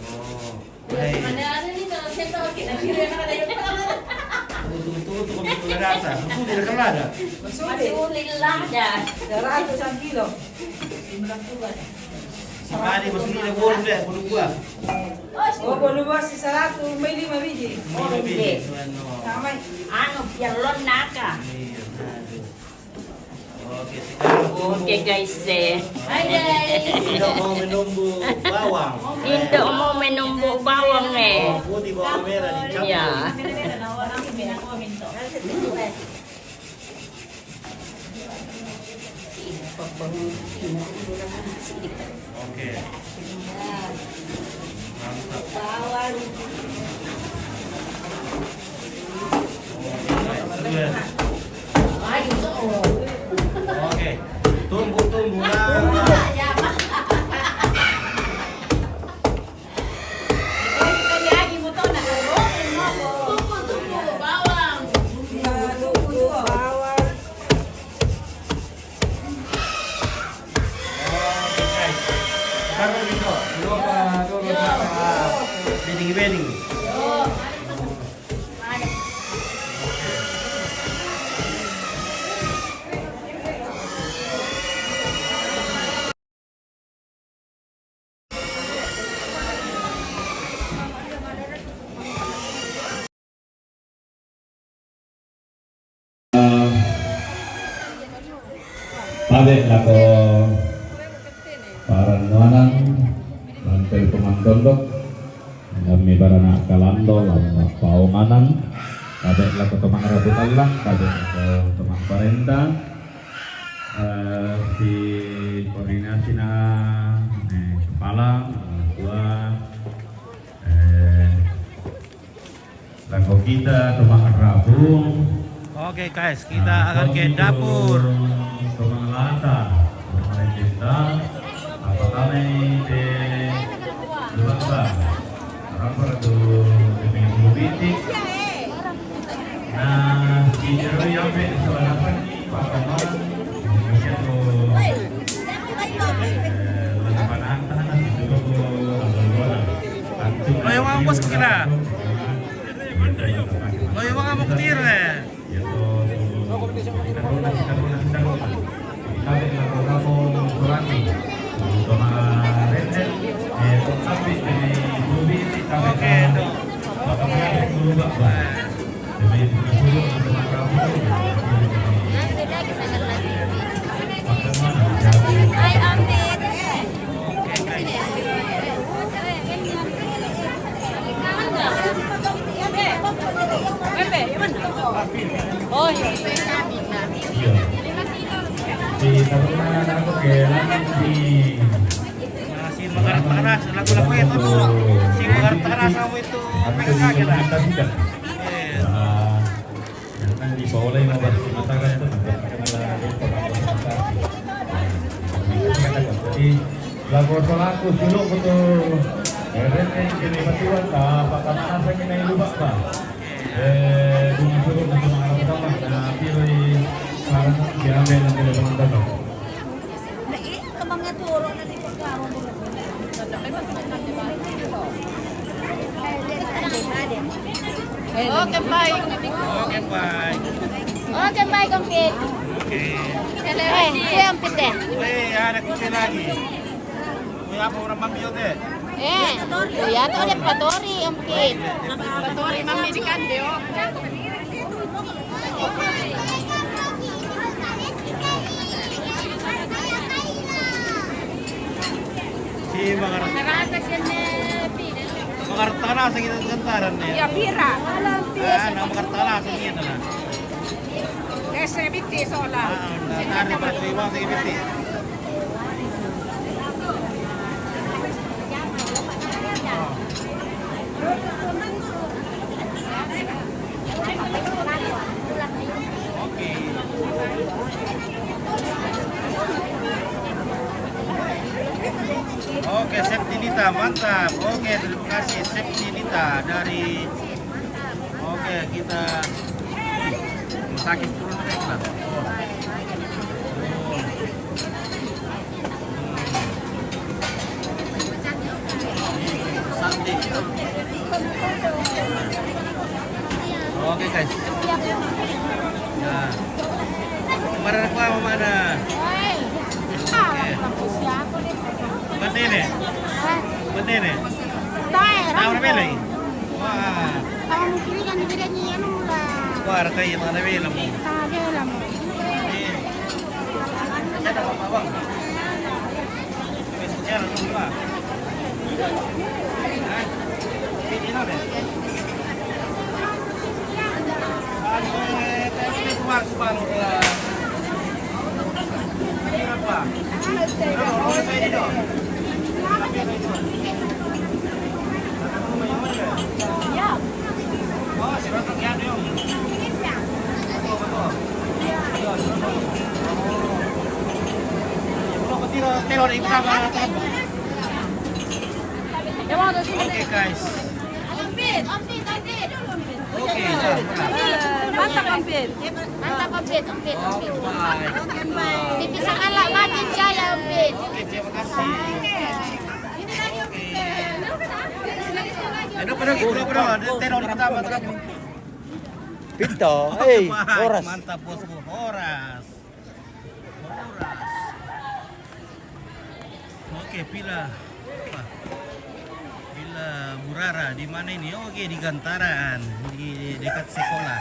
Oh. Mana ada nih, kalau saya tahu kita kira ada yang pernah. Betul, betul, betul, betul, ada. Betul, tidak kena ada. Masih ulin lah, ya. Seratus kilo. Jumlah tuan. Sekali masuk ini, boleh, boleh buah. Oh, boleh buah si seratus, main lima biji. Lima biji, tuan, no. Sama. Anu, pialon naka. Iya, aduh. Oke, sekarang Oke, guys, eh. Hai, guys. Indo mau menumbuh bawang. Indo mau menumbuh bawang, eh. Bawang putih, bawang merah dicampur. Iya. Oke. Mantap. Bawang. Oke. Oke. Tunggu, tunggu. Nah. Tunggu, tunggu. Bawang. Iya, tunggu, bawang. Oke, guys. Taruh di situ. Lupa dulu, Kak. Bedding, bedding. Tabe' lako parannuanang, lan telpoman tondok, kami barana kalando, lan paonganang, tabe' lako to ma'rabu tallang, tabe' lako to ma'parenta, eh, si koordinasina, eh, kepala, eh, tua, eh, Lako kita to ma'rabu. Oke, guys, kita akan ke dapur. To ma'lata, to ma'renta, apa kami te lupa. Apa tu demi politik. Nah, kita yang be soal apa ni? Loyong ang bos ko kira. Loyong ang bos ko kira. Oke, tuh. Oh, iya. Iya. Di Taruna aku ke langit di Nah, si Makarat Taras, lagu-lagu itu tuh. Si Makarat Taras sama itu P K K kita. Iya. Nah, yang kan di Paulai mau bahas matakan itu, nanti akan ada untuk apa. Jadi, lagu selaku suluk betul. Keren nih, jadi batuan, tak apa, tak apa, saya kena lupa, Pak. Eh, bunga suluk untuk mengarah pertama, nah, pilih sarana diambil nanti dari teman-teman. Okay, bye. Okay, bye, compete. Okay. Eh, kuya, ampit eh. Eh, anak ko lagi. Kuya, apa orang mambil deh? Eh, kuya, to ada patori, ampit. Patori, mami, di kande, oh. Si Makartana sa kita tentaran niya. Iya, pira. Ah, na Makartana sa kita na. Ese bitti sola. Ah, na, na, na, na, na, na, na, na, Oke, Septinita, mantap. Oke, terima kasih Septinita dari, oke, kita rumah sakit turun, Pak. Oke, guys. Nah. Kemarin aku sama mana? Oke. Buat nenek? Buat nenek? Tahu, Rambo. Wah. Tahu mungkin kan di bedanya, anu, lah. Wah, ada kayak tanah bela mo. Tanah bela mo. Iya. Saya dapat apa, Bang? Besoknya langsung, Bang. Hah? Ini, ini, ini. Oke, guys. Oke, mantap, Ompit. Mantap, Ompit, Ompit, Ompit. Oke, baik. Di pisang anak makin jaya, Ompit. Oke, terima kasih. Oke. Ayo, pada gitu, pada. Teror pertama, teror. Pinto, Oke, eh, baik. Horas. Mantap, bosku. Horas. Horas. Oke, Villa. Apa? Villa Murara. Di mana ini? Oke, di Gantaran. Di dekat sekolah.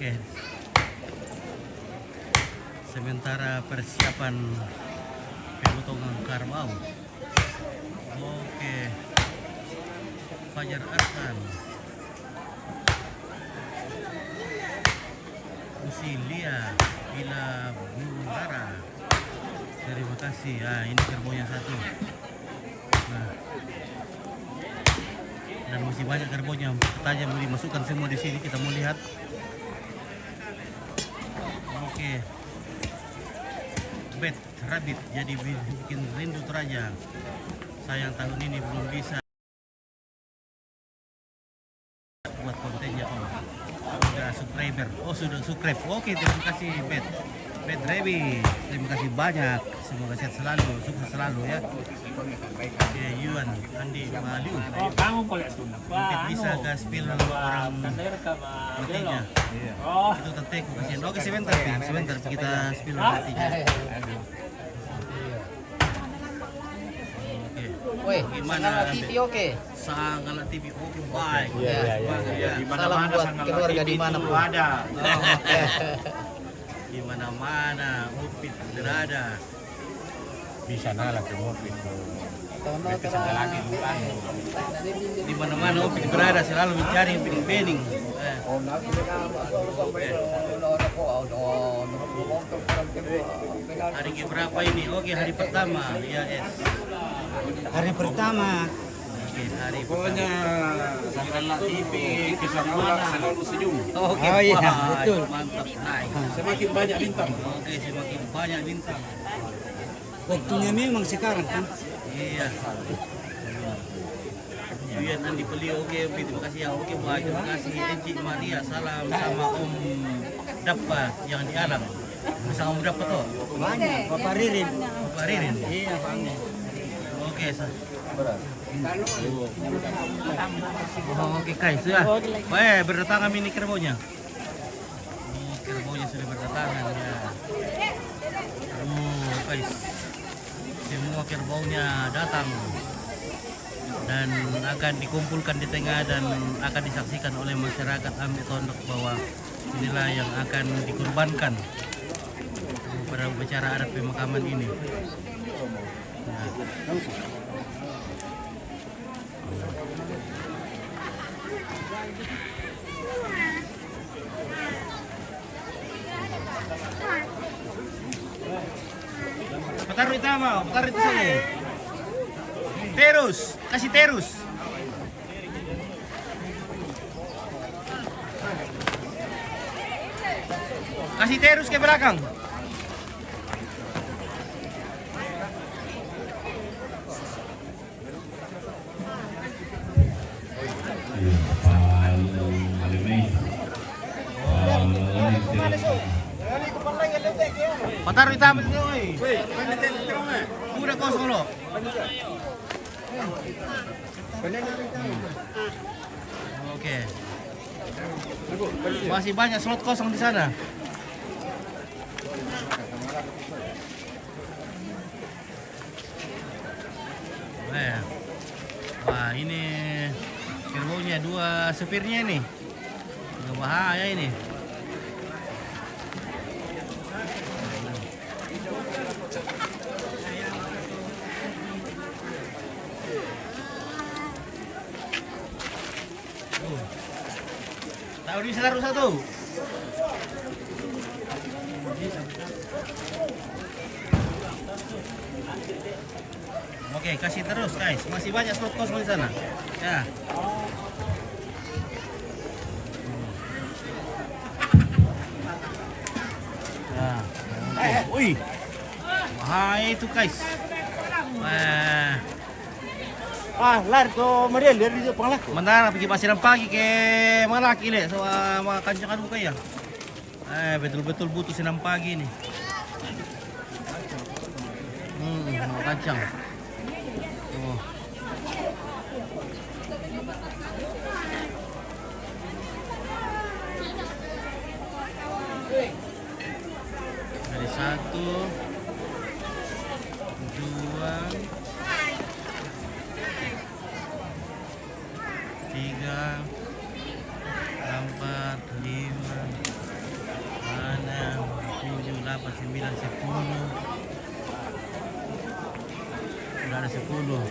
Oke. Sementara persiapan pemotongan kerbau. Oke. Fajar Arsan. Usilia, Villa Murara. Terima kasih. Ah, ini kerbaunya satu. Nah. Dan masih banyak kerbaunya. Tajam, mau dimasukkan semua di sini. Kita mau lihat. Oke. Bet Rabbit jadi bi-, bikin rindu Toraja. Sayang tahun ini belum bisa buat kontennya, Om. Sudah subscriber. Oh, sudah subscribe. Oke, terima kasih, Bet. Bet Revi, terima kasih banyak. Semoga sehat selalu, sukses selalu ya. Oke, Yuan, Andi, Maliu. Oh, kamu boleh tunda. Mungkin bisa ke spill orang matinya. Oh. Itu tetek, kasihan. Oke, sebentar, Pi. Sebentar, kita spill matinya. Oke. Weh, gimana? Sangala T V, oke. Sangala T V, oke, baik. Iya, iya, iya, iya. Di mana-mana Sangala T V itu ada. Salam buat keluarga di mana pun. Oh, oke. Di mana-mana, Ompit berada. Bisa nala ke Ompit. Ompit bisa lagi dulu, anu. Di mana-mana Ompit berada, selalu mencari Ompit Bening. Eh. Hari keberapa ini? Oke, hari pertama. Ya, es. Hari pertama. Oke, hari pertama. Pokoknya Sangala T V, kisah bola selalu senyum. Oke, oh, iya, wah, betul. Mantap, nice. Semakin banyak bintang. Oke, semakin banyak bintang. Waktunya memang sekarang, kan? Iya. Iya, nanti beli, oke, terima kasih ya. Oke, baik, terima kasih. Encik Maria, salam sama Om Dappa yang di alam. Sama Om Dappa tuh? Banyak, Bapak Ririn. Bapak Ririn? Iya, banyak. Oke, sa- Oh, oke, guys, ya. Eh, berdatangan ini kerbaunya. Ini kerbaunya sudah berdatangan, ya. Oh, guys. Semua kerbaunya datang dan akan dikumpulkan di tengah dan akan disaksikan oleh masyarakat Ambe Tondok bahwa inilah yang akan dikorbankan pada upacara adat pemakaman ini. Nah. Pataru' i tama, pataru' i sini. Terus, kasi terus. Kasi terus ke belakang. Iya, paling malemei. Paling malemei. Pataru' i tama dito, oy. Udah kosong lo. Oke. Masih banyak slot kosong di sana. Eh. Wah, ini kerbaunya, dua supirnya ini. Agak bahaya ini. Tahu di sana rusak tuh. Oke, kasih terus, guys. Masih banyak slot kosong di sana. Ya. Ya. Oke. Wih. Bahaya itu, guys. Wah. Ah, lari to Mariel, lari to panglaku. Mana pigi pasiran pagi ke malaki le, so, ah, makancang anu kaya. Eh, betul-betul butuh sinan pagi ini. Hmm, mau kacang. Oh. Dari satu, dua, tiga, empat, lima, enam, tujuh, delapan, sembilan, sepuluh. Udah ada sepuluh.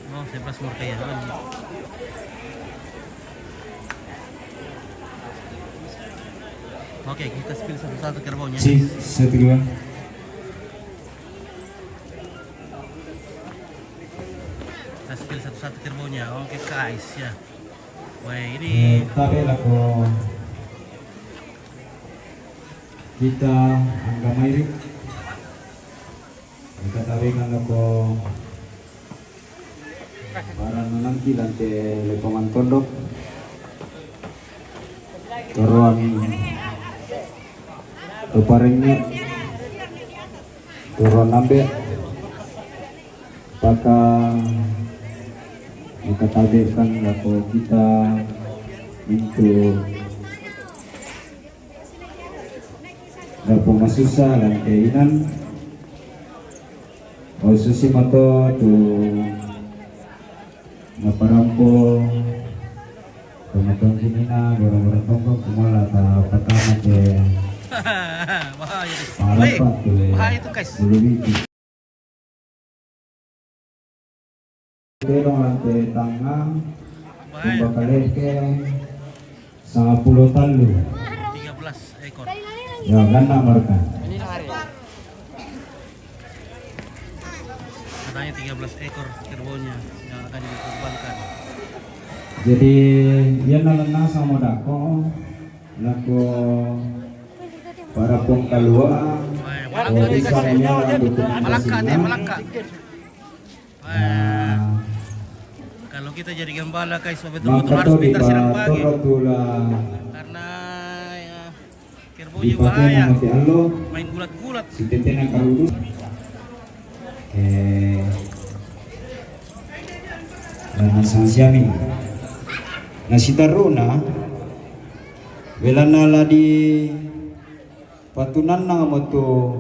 Oh, sebelas Morkaya. Oke, kita spill satu-satu kerbaunya. Si, satu dua. Kita spill satu-satu kerbaunya. Oke, guys, ya. Wah, ini. Eh, tabe lako kita angga mairi. Kita tabe kan lako Para nanti lante lepongan tondok. Toruan Tuparenge. Toruan Nambe. Paka makatabe kan lako kita mintu Dapo masusa lante inan. O susi mato tu naparampo. Pamatong kinina, gora-gora tongko kumala ta patama ke. Bahaya tu. Parapa tu. Bahaya tu, guys. Bulu biji. Terong lante tanga, baik. Tumba kaleke, sanga pulo talu. Tiga belas ekor. Ya, ganda mereka. Katanya tiga belas ekor kerbaunya yang akan dikorbankan. Jadi, ya nalena sama dako. Nako para pongkalua. Malaka, malaka, malaka. Kalau kita jadi gembala, guys, betul-betul harus pintar siram pagi. Karena, ya, kerbau juga bahaya. Main gulat-gulat. Eh, na sansiami. Na sitaruna, welana la di patunanna moto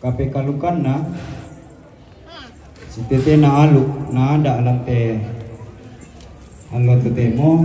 kapekalukanna, sitetena alu, na ada lante allo totemo.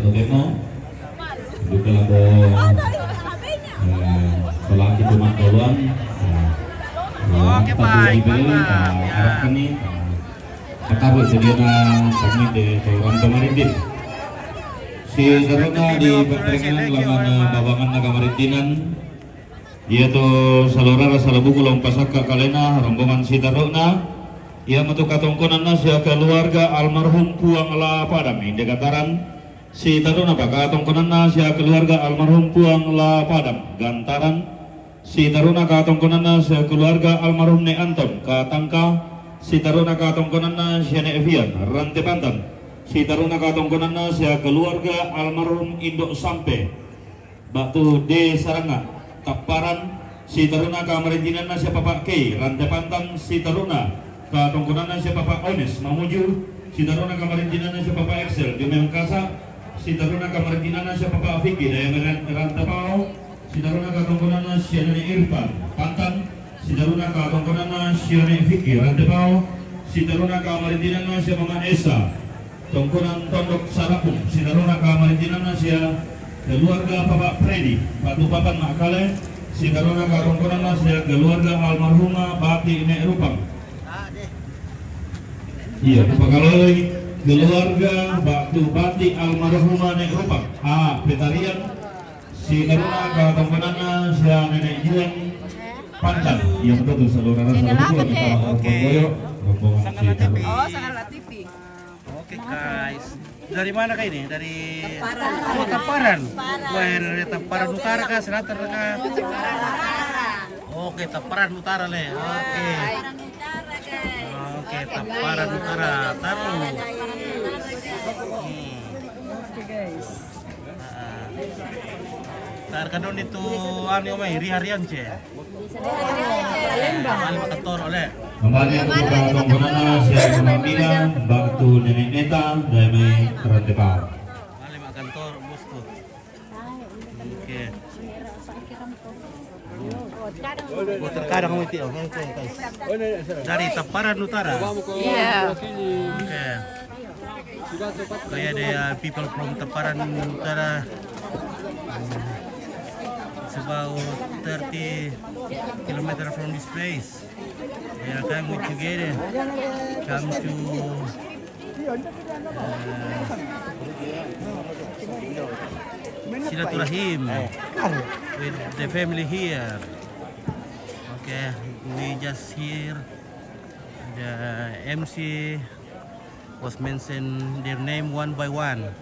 Tano Kemo. Juga lagu eh, Solang Kitu Mat Doluan. Eh, Oke, Pak Iqbal, Pak. Ya. Arah kami. Eh, Kataru jadi na kami di Tauran Kamarintin. Si Saruna di Petrengan lawan eh, Babangan na Kamarintinan. Iatu saluhara salabuku lao umpasakka kalena rombongan sitaru'na, iamotu katongkonanna sia keluarga almarhum Puang La Padam, inde Gantaran, sitaru'na pa katongkonanna sia keluarga almarhum Puang La Padam, Gantaran, sitaru'na katongkonanna sia keluarga almarhum Ne' Anton, Katangka, sitaru'na katongkonanna sia Ne' Fian, Rante Pantan, sitaru'na katongkonanna sia keluarga almarhum Indo' Sampe, ba'tu De Sarangnga, Tapparan, sitaru'na kamarintinanna sia Papa Kei, Rante Pantan, sitaru'na katongkonanna sia Papa Ones, Mamuju, sitaru'na kamarintinanna sia Papa Excel, Jumeng Kasa, sitaru'na kamarintinanna sia Papa Fiki, Daya Meran, Rantepao, sitaru'na katongkonanna sia Nene Irfan, Pantan, sitaru'na katongkonanna sia Ne' Fiki, Rantepao, sitaru'na kamarintinanna sia Mama Esa, Tongkonan Tondok Sarapung, sitaru'na kamarintinanna sia keluarga Papa Freddy, Batu Papan Makkale, sitaru'na katongkonanna sia keluarga almarhumah Bati Ne' Rupang. Iya, pakaloloi keluarga ba'tu Bati almarhumah Ne' Rupang. Ah, Petarian, sitaru'na katongkonanna sia Nene' Juan Pantan. Iya, betul tuh, saluhara salabuku lao umpasakka kalena rombongan sitaru'na. Oh, Sangala T V. Oke, guys. Dari mana kah ini? Dari Tapparan. Oh, Tapparan. Wah, dari Tapparan Utara kah, Selatan kah? Oke, Tapparan Utara le. Oke. Oke, Tapparan Utara. Taruh. Hmm. Ah. Tar kadon itu anu mai, Riha Riance. Kembali untuk katongkonanna sia Mama Mina, ba'tu Nene' Neta, Daya Mai, Rantepao. Balik mak kantor, bosku. Oke. Oh, terkadang itu, oke, oke, guys. Dari Tapparan Utara. Iya. Oke. Kaya ada, uh, people from Tapparan Utara. It's about thirty kilometer from this place. They are coming together, come to, uh, silaturahim with the family here. Okay, we just hear the M C was mentioned their name one by one.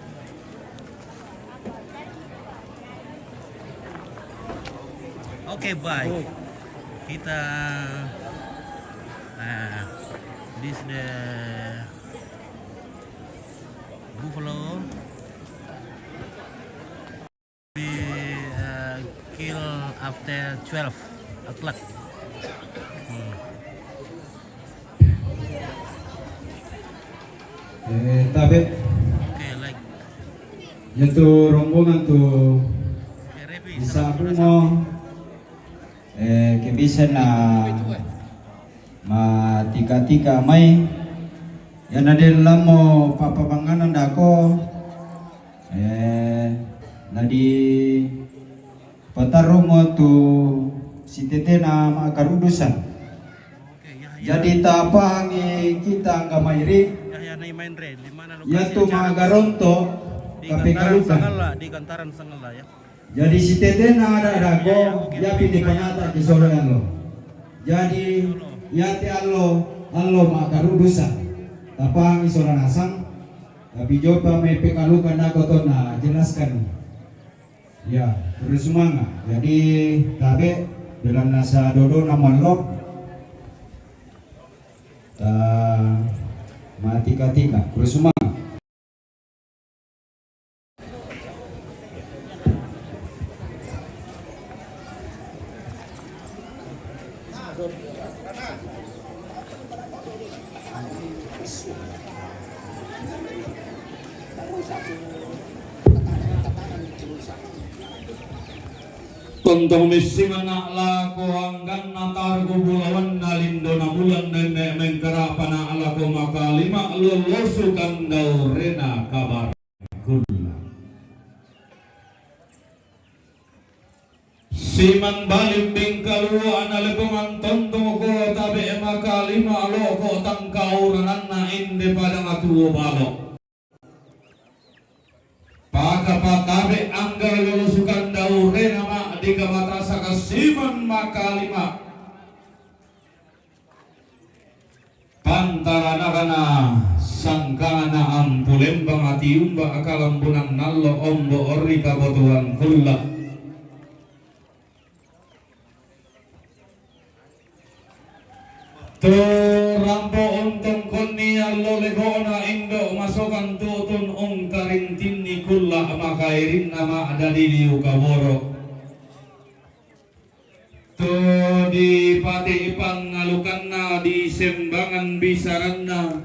Okay, bye. Kita, uh, this the buffalo be, uh, kill after twelve o'clock. Hmm. Eh, tabe. Okay, like. Iatu rombongan tu, okay, Revi, bisa salam mo, eh, ke bisa na matika-tika mai. Iana de' lamo pa'pabangnganan dako, eh, na dipatarru'mo tu sitetena ma'karudusang. Jadi tapahangi kita angga mai ri, iatu ma'garonto kapekalukan. Di Gantaran Sangella, ya. Jadi sitetena ada-ada ko, iyapi dipangata' ki solo allo. Jadi iate allo, allo ma'karudusang. Tapahangi sola nasang, tapi joppa mai pekalukan nako tonna jelaskan. Ya, terus semangat. Jadi tabe, belanna sa dodona mallo. Ta matika-tika, terus semangat. Tontong missimana' lako angganna targu bulawanna lindona bulan nenne' mengkarapana' lako makalima lolosu kandaurena kabar kulla. Simang balik bingkaluana lepongan tontong ko tabe' makalima loko tangkaurananna inde padang tuo balo. Pakapatabe' angga lolosu kandaurena ma'de Ika mata saka siman makalima. Pantaranakana sangkangana ampulembang ati umba kalambunan nallo ombo orri kabotuan kulla. To rampo untongkonni allo legona indo masokan tutun ungkarintinni kulla makairinna ma'dadi liu kaboro. To dipati pangalukanna di sembangan bisaranna.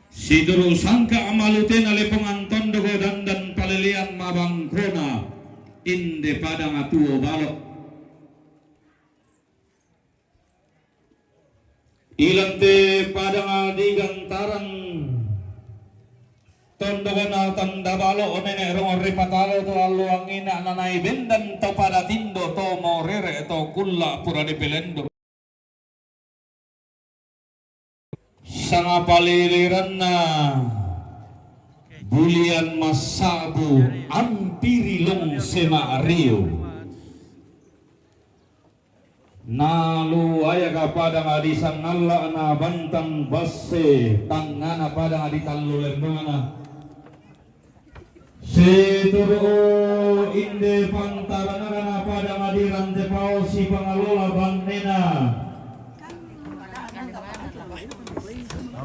Situru sangka malutena lepongan tondoko dandan palelean mabangkona inde padang tuo balo. Ilante padang digantaran tondokona tanda balo nene rongo ripatalo to alluangina nanai bendan to pada tindo to morere to kulla pura dipelendo. Sangapaliliranna bulian massabu ampiri long sema rio. Nalu ayaka padang adi sangalla na bantang basse tangngana padang adi tallu lembana. Situru inde pantaranakana padang adi rante pao si pangalola bannena.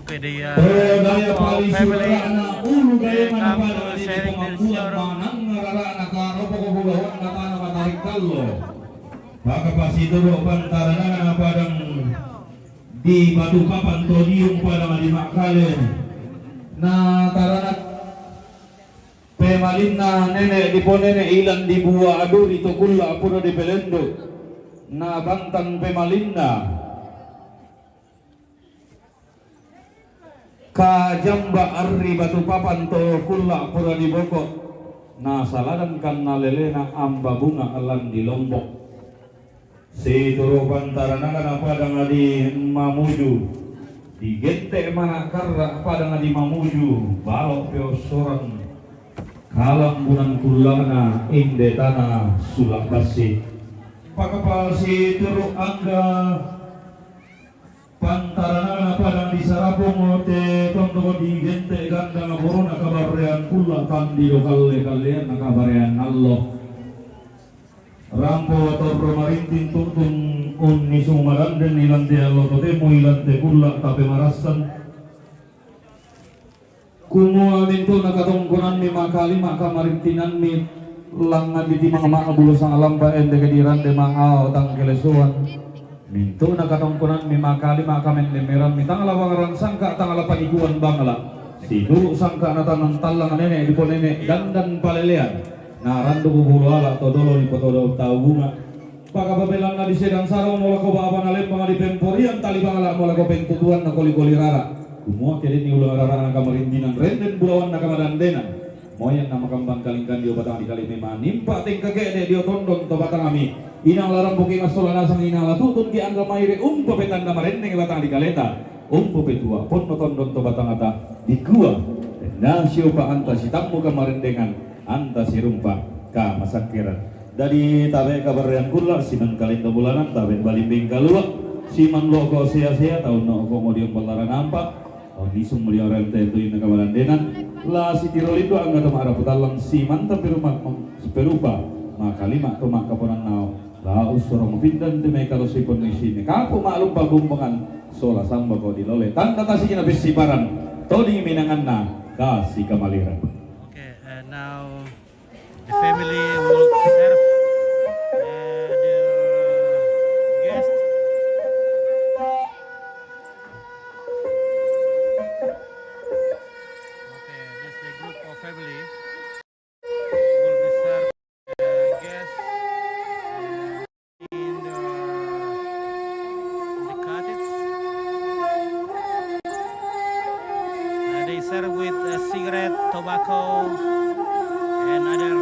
Oke, dia. Daya pali sudarana ulu daya mana padang adi di pamambulan manang rarana karopoko bulawan na tana matarik kallo. Pakapasituru pantaranakana padang di Batu Papan to diung padang adi makkale. Na taranak pemalinna nene diponene ilan dibua aduri to kulla pura dipelendo. Na bantang pemalinna. Kajamba arri Batu Papan to kulla pura diboko. Na saladan kanna lelena amba bunga lan di Lombok. Situru pantaranakana padang adi mamuju. Digente mana karra padang adi mamuju. Balo peossoran kalambunan kullana inde tana sulak bassi. Pakapal situru angga Pantaranakana padang di Sarapung te tondoko digente gandang borona kabarrean kulla tandi do kalle-kallean na kabarrean allo. Rampo torro marinting tuntun unnisung maranden ilante allo totemo ilante kulla tape marassan. Kumua mintu'na katongkonammi makalima kamarintinammi langngan ditimang ma'bulu sangalampa endeke dirande mangao tangkelesuan. Mintu'na katongkonammi makalima kamenne merammi tangala wangaran sangka tangala panikuan bangla. Situru sangka natanan tallang nene diponene dandan palelean. Naranduku bulu ala to dolo dipotodo tau bunga. Pakapabelanna di sedang sarong molako baba nalembang di pemporian tali bangla molako pentutuan na koli-koli rara. Kumua kedenni ulang rara na kamarintinan renden bulawan na kamadandenan. Moyan na makambang kalingkan dio batang di kalime manimpa tengka kede dio tondon to batang ami. Inang larampuki masola nasang inang latutun ki angga maire umpa petanda marendeng batang di kaleta. Umpa petua ponno tondon to batang ata dikua. Nasio pa anta sitammu kamarendengan anta sirumpa kamasakkeran. Dadi tabe kabarrean kulla siman kalindo bulanan tabe balimbing kalua siman loko sea-sea taunna oko modiong ballaran ampa. Onisung modiong rente tuinna kamarandenan la sitiro lindo angga to ma'rapu tallang siman tapi rumah perupa makalima to makkaponannao la ussoro mapindan te mai kalo sipon isine kapu ma'lumpa gumbengan sola sambako dilole tanda tasina pessiparan toding minanganna kasi kamaliran. Okay, uh, now the family will serve uh, the guest. Okay, this is the group of family will be served uh, guest uh, in the, in the cottage. Uh, they serve with uh, cigarette, tobacco, and other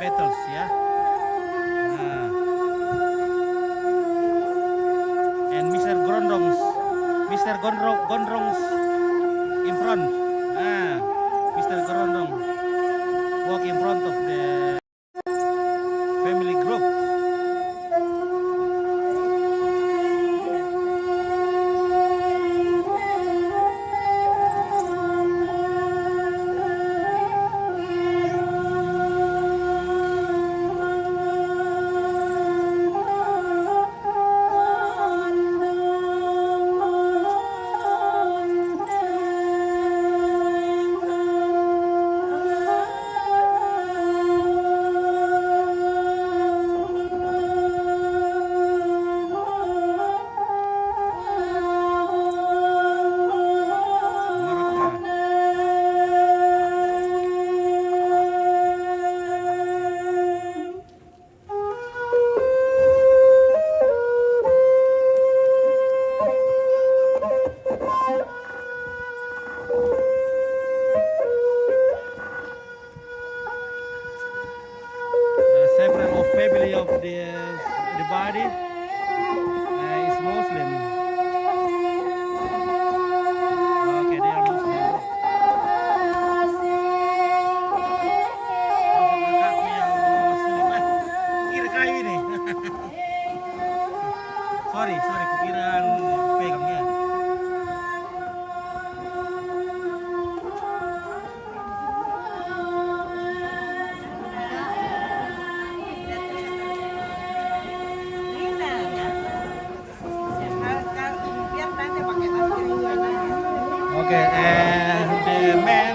metals, yeah. Uh, and Mister Grondongs, Mister Gondro, Gondrongs in front. Ah, Mister Grondong. Walk in front of the family group. Uh, several of family of the, the body, uh, is Muslim. Okay, they are Muslim. Kakakku yang Muslim. Ah, kira kayu ini. Sorry, sorry, kukira anu, pegang ya. Okay, and the men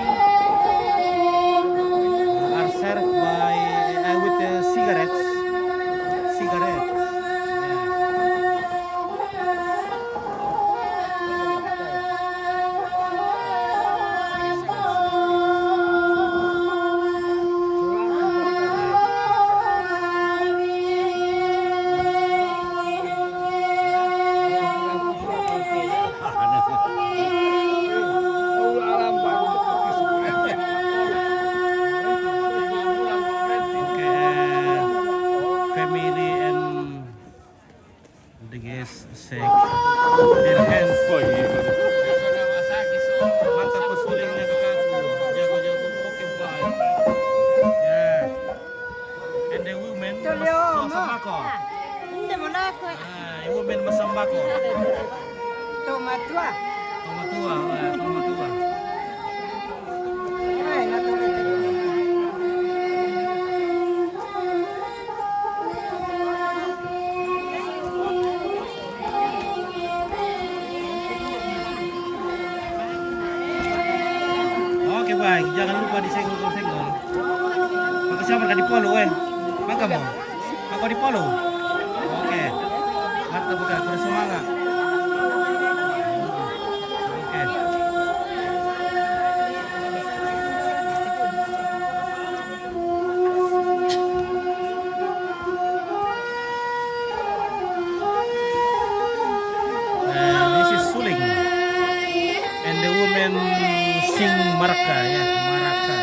are served by, uh, with the cigarettes. Cigarettes. Yeah. Okay, family and the guest shake their hands. Mantap pesulingnya, kakakku. Jago-jago. Okay, bye. Yeah. And the women, Tulio, mas-, no. Masambako. Ah, the women masambako. Tomatua. Tomatua, eh, tomatua. Oke, baik. Jangan lupa disenggol-senggol. Pakai siapa di polo, eh? Makan mau? Aku di polo. Oke. Mantap, bukan. Terus semangat. Oke. Uh, this is suling. And the women sing maraka, ya, maraka.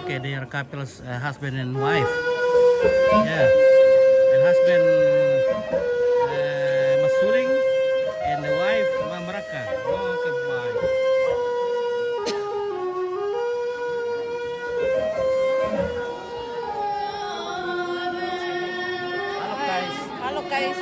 Okay, they are couples, uh, husband and wife. Yeah. And husband, uh, masuling, and the wife, ma-, maraka. Oh, okay, bye. Hello, guys. Hello, guys.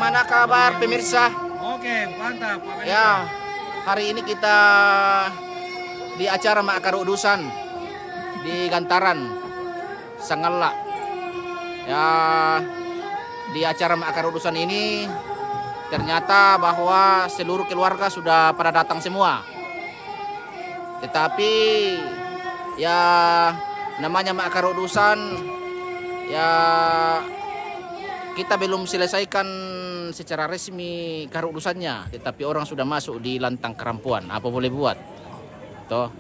Mana kabar pemirsa? Oke, mantap, Pak Pemirsa. Ya, hari ini kita di acara Ma'akaru' Dusan di Gantaran, Sangalla'. Ya, di acara Ma'akaru' Dusan ini ternyata bahwa seluruh keluarga sudah pada datang semua. Tetapi ya, namanya Ma'akaru' Dusan, ya, kita belum selesaikan secara resmi karu' dusannya, tetapi orang sudah masuk di lantang karampuan. Apa boleh buat? Toh,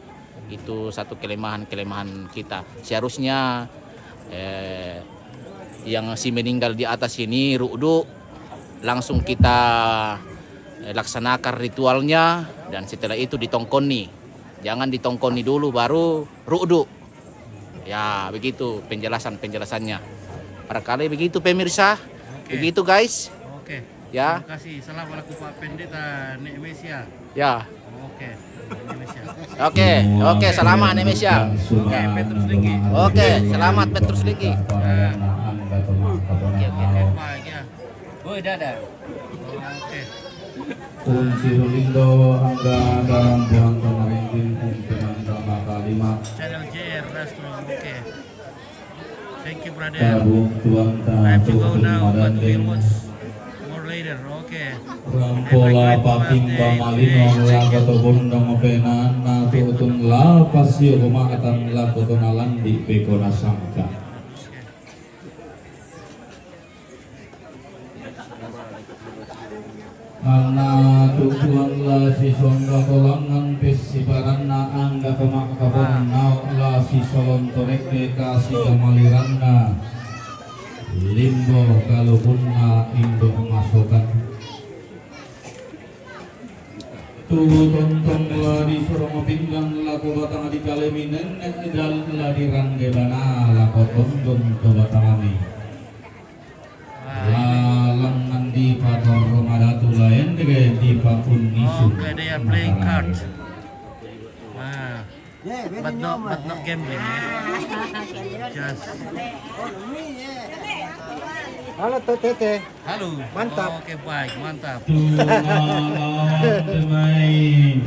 itu satu kelemahan-kelemahan kita. Seharusnya, eh, yang si meninggal di atas ini, ru'du, langsung kita, eh, laksanakan ritualnya, dan setelah itu ditongkoni. Jangan ditongkoni dulu, baru ru'du. Ya, begitu penjelasan-penjelasannya. Barangkali begitu, pemirsa. Oke. Begitu, guys. Oke. Ya. Terima kasih. Salam laku Pak Pendeta Nek Mesia. Ya. Oke. Nek Mesia. Oke, oke, selamat, Nek Mesia. Oke, Petrus Linggi. Oke, selamat, Petrus Linggi. Ya. Oke, oke, oke. Baik, ya. Woi, dadah. Oke. Kunci Rulindo, angga dalam buang kemarin, kunci mantap maka lima. Channel J R Restaurant, oke. Thank you, brother. Tabung tuan ta. Live to go now, but we watch more later, oke. Rampola patimba malino, lako to bondong penan, na tutun lapas yo kumatan, lako to nalandi peko nasangka. Oke. Anna tutuan la si sonda kolangan pes siparanna angga kemak kapon nao la si solon torekke kasi kemaliranna limbo kalukunna indok masokan. Tu tontong la di sorong pinggang lako batang di kalemi nenek dan la di rangge bana lako tondong to batangami. Lalang nandi pator Roma Datu lain dege di pakun nisu. Oke, they are playing cards. Nah, but not, but not gambling, ya. Just. Halo, Tete. Halo. Mantap. Oke, baik, mantap.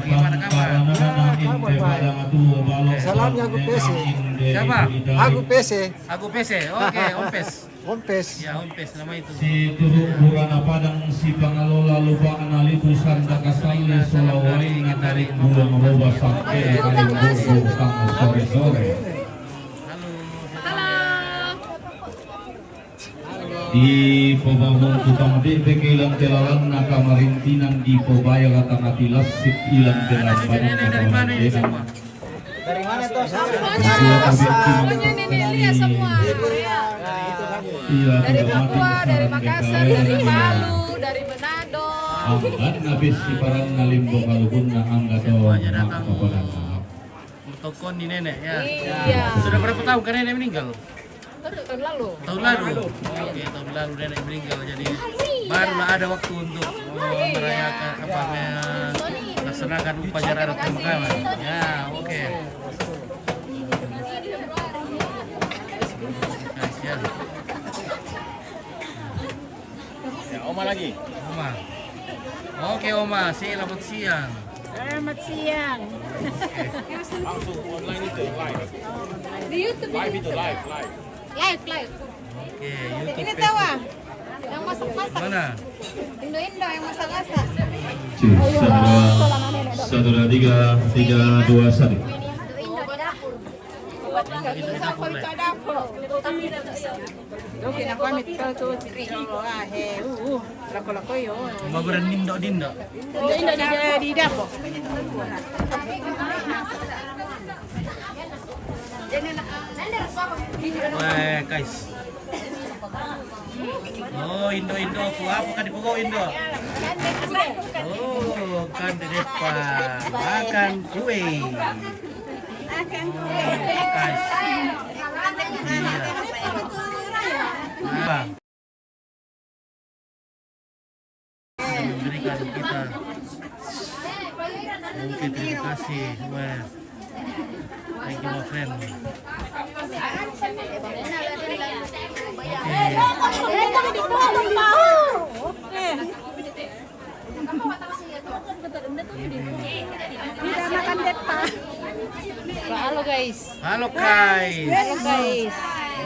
Bagaimana kabar? Salamnya Agu Pese. Siapa? Agu Pese. Agu Pese. Oke, Om Pes. Ompes. Ya, Ompes nama itu. Si Turuk Burana Padang, si Pangalola lupa analiku sanda kasalle solawali natarik buang roba sampai alim buku tang sore-sore. Halo. Di pembangun tukang dek bekelan telalan na kamarintinan di pebaya latang ati lasik ilang telambanan na kamandenan. Dari mana tuh? Semuanya nenek Lia semua. Iya, dari Papua, dari Makassar, dari Palu, dari Manado. Angkat na pes siparanna limbo kalukunna angga to kapadanna. Tokon di nenek, ya. Iya. Sudah berapa tahun kan nenek meninggal? Tahun lalu. Tahun lalu. Oke, tahun lalu nenek meninggal, jadi barulah ada waktu untuk, eh, merayakan apa, me-, melaksanakan upacara adat pemakaman. Ya, oke. Kasihan. Ya, Oma lagi. Oma. Oke, Oma, selamat siang. Selamat siang. Langsung online itu, live. Di YouTube. Live itu, live, live. Live, live. Oke, YouTube, ini tawa. Yang masak-masak. Mana? Indo-indo yang masak-masak. Cus, satu, dua, satu, dua, tiga, tiga, dua, satu. Indo-indo di dapur. Oke, nak pamit kau tu. Lako-lako yo. Mabaran nindo-nindo. Nindo-nindo di, di dapur. Weh, guys. Oh, indo-indo aku apa kan dibawa indo? Oh, kan di depan. Makan kue. Makan kue. Guys. Iya. Nah. Memberikan kita. Oke, terima kasih. Weh. Thank you, my friend. Oke. Eh, Halo guys. Halo guys.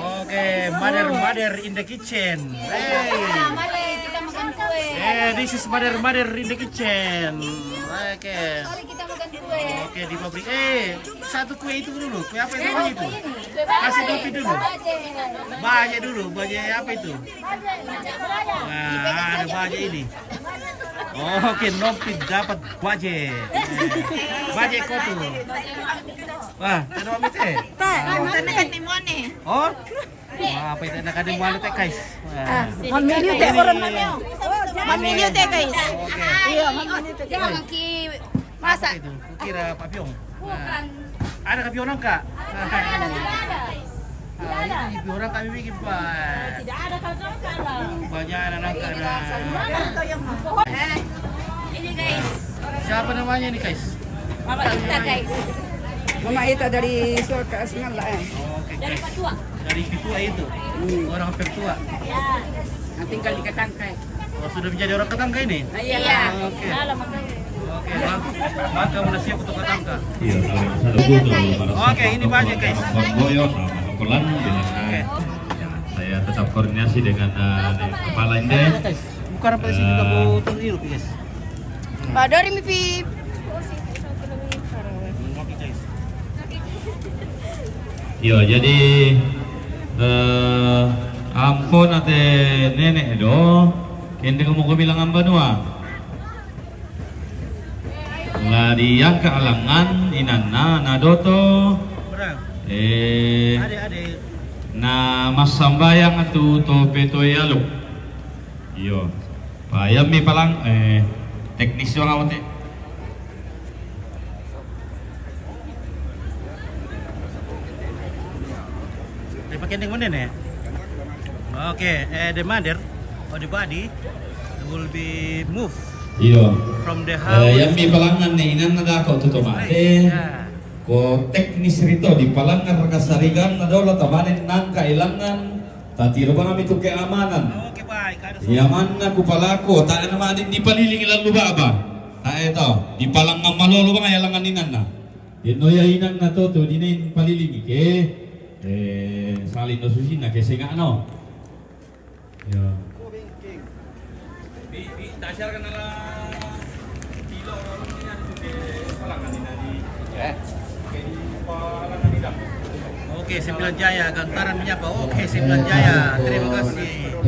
Oke, mother mother in the kitchen. Hey. Mari kita makan kue. Eh, this is mother mother in the kitchen. Oke. Mari kita makan kue. Oke, di pabrik. Eh, satu kue itu dulu. Kue apa itu namanya itu? Kasih kopi dulu. Baje. Baje dulu. Baje apa itu? Nah, ada baje ini. Oke, Nopi dapat baje. Baje kotu. Wah, ada Nopi teh. Teh, ada teh. Oh? Wah, apa itu? Nak ada malu teh, guys. Wah. Mamiliu teh orang mana? Mamiliu teh, guys. Oke. Iya, mamiliu teh, guys. Masa? Itu, kukira papiong. Nah, ada papiong nangka? Nah, ini orang kami bikin, Pak. Tidak ada kalau nangka. Banyak anak nangka, nah. Eh, ini, guys. Siapa namanya ini, guys? Mama Ita, guys. Mama Ita dari Suaka Semala, eh. Oke, dari guys. Patua. Dari Patua itu. Hmm. Orang Patua. Ya. Yang tinggal di Ketangkai. Oh, sudah menjadi orang Ketangkai ini? Iya. Oke. Oke, mak-, maka muna siap untuk Ketangkai. Iya, kalau misalnya butuh, kalau Oke, ini banyak, guys. Bang Boyo sama Nokolan, bilang, oke. Saya tetap koordinasi dengan, eh, kepala ini. Bukan apa sih kita mau turun dulu, guys. Padori mi pi. Iyo, jadi, eh, ampo na te nenek do, kende ko moko bilang ambanua. La diangka alangan inanna, na doto, eh, na massambayang tu to petoe alu. Iyo. Pa, iya mi palang, eh, teknis doang apa te? Dia pakai yang mana nih? Oke, eh, the mother or the body will be moved Iyo. From the house. Eh, iya mi palangan nih, inanna dako tu to mate. Ya. Ko teknis rito di palangan raka sariganna dolo tamane nangka ilangan. Tatiro bang ami tu keamanan. Oke, baik. Ada soal. Iya manna ku palako, tak nama di, dipalilingi lalu baba. Tak eh tau, dipalangan malolo bang ya langan inanna. Di no ya inanna to tu dinain palilingi ke. Eh, salin no susina ke sengak no. Ya. Oke, Sembilan Jaya, Gantaran menyapa. Oke, Sembilan Jaya, terima kasih.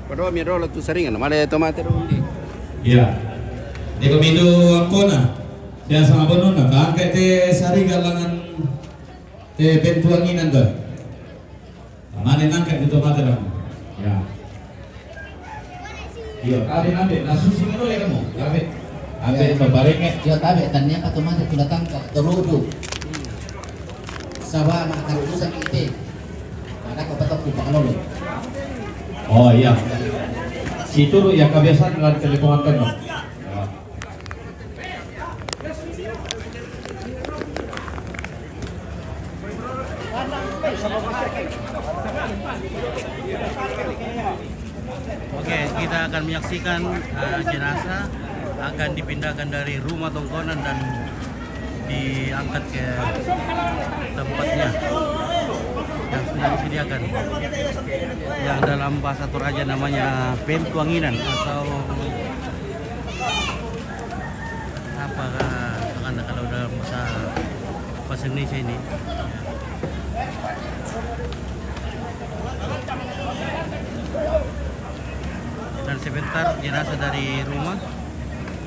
Padahal mi rola tu saringan, male tomate dulu. Iya. Dia kemidu ampona. Siya sama bonona, tangke te sariga langan te pentuanginan to. Tamane nangke tu tomate lang. Ya. Iyo, tabe, tabe, nasusi ka dole kamu. Tabe. Tabe, tabareke. Iyo, tabe, tania ka tomate tu datang ka torodo. Saba ma karudusan ite. Ada ko patok ku pakalolo. Oh iya. Situru ya kebiasaan lan teleponan kan. Ya. Oke, kita akan menyaksikan, eh, jenazah akan dipindahkan dari rumah tongkonan dan diangkat ke tempatnya yang sudah disediakan, yang dalam bahasa Toraja namanya pentuanginan atau apa, karena kalau dalam bahasa, bahasa Indonesia ini. Dan sebentar jenazah dari rumah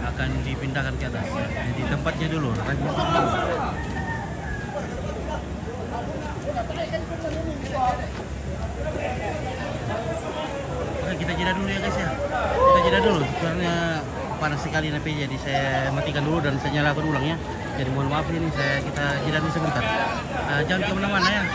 akan dipindahkan ke atas. Di tempatnya dulu. Oke, kita jeda dulu ya, guys, ya. Kita jeda dulu. Suaranya panas sekali, tapi jadi saya matikan dulu dan saya nyalakan ulang ya. Jadi mohon maaf ini, saya, kita jeda dulu sebentar. Eh, jangan kemana-mana ya.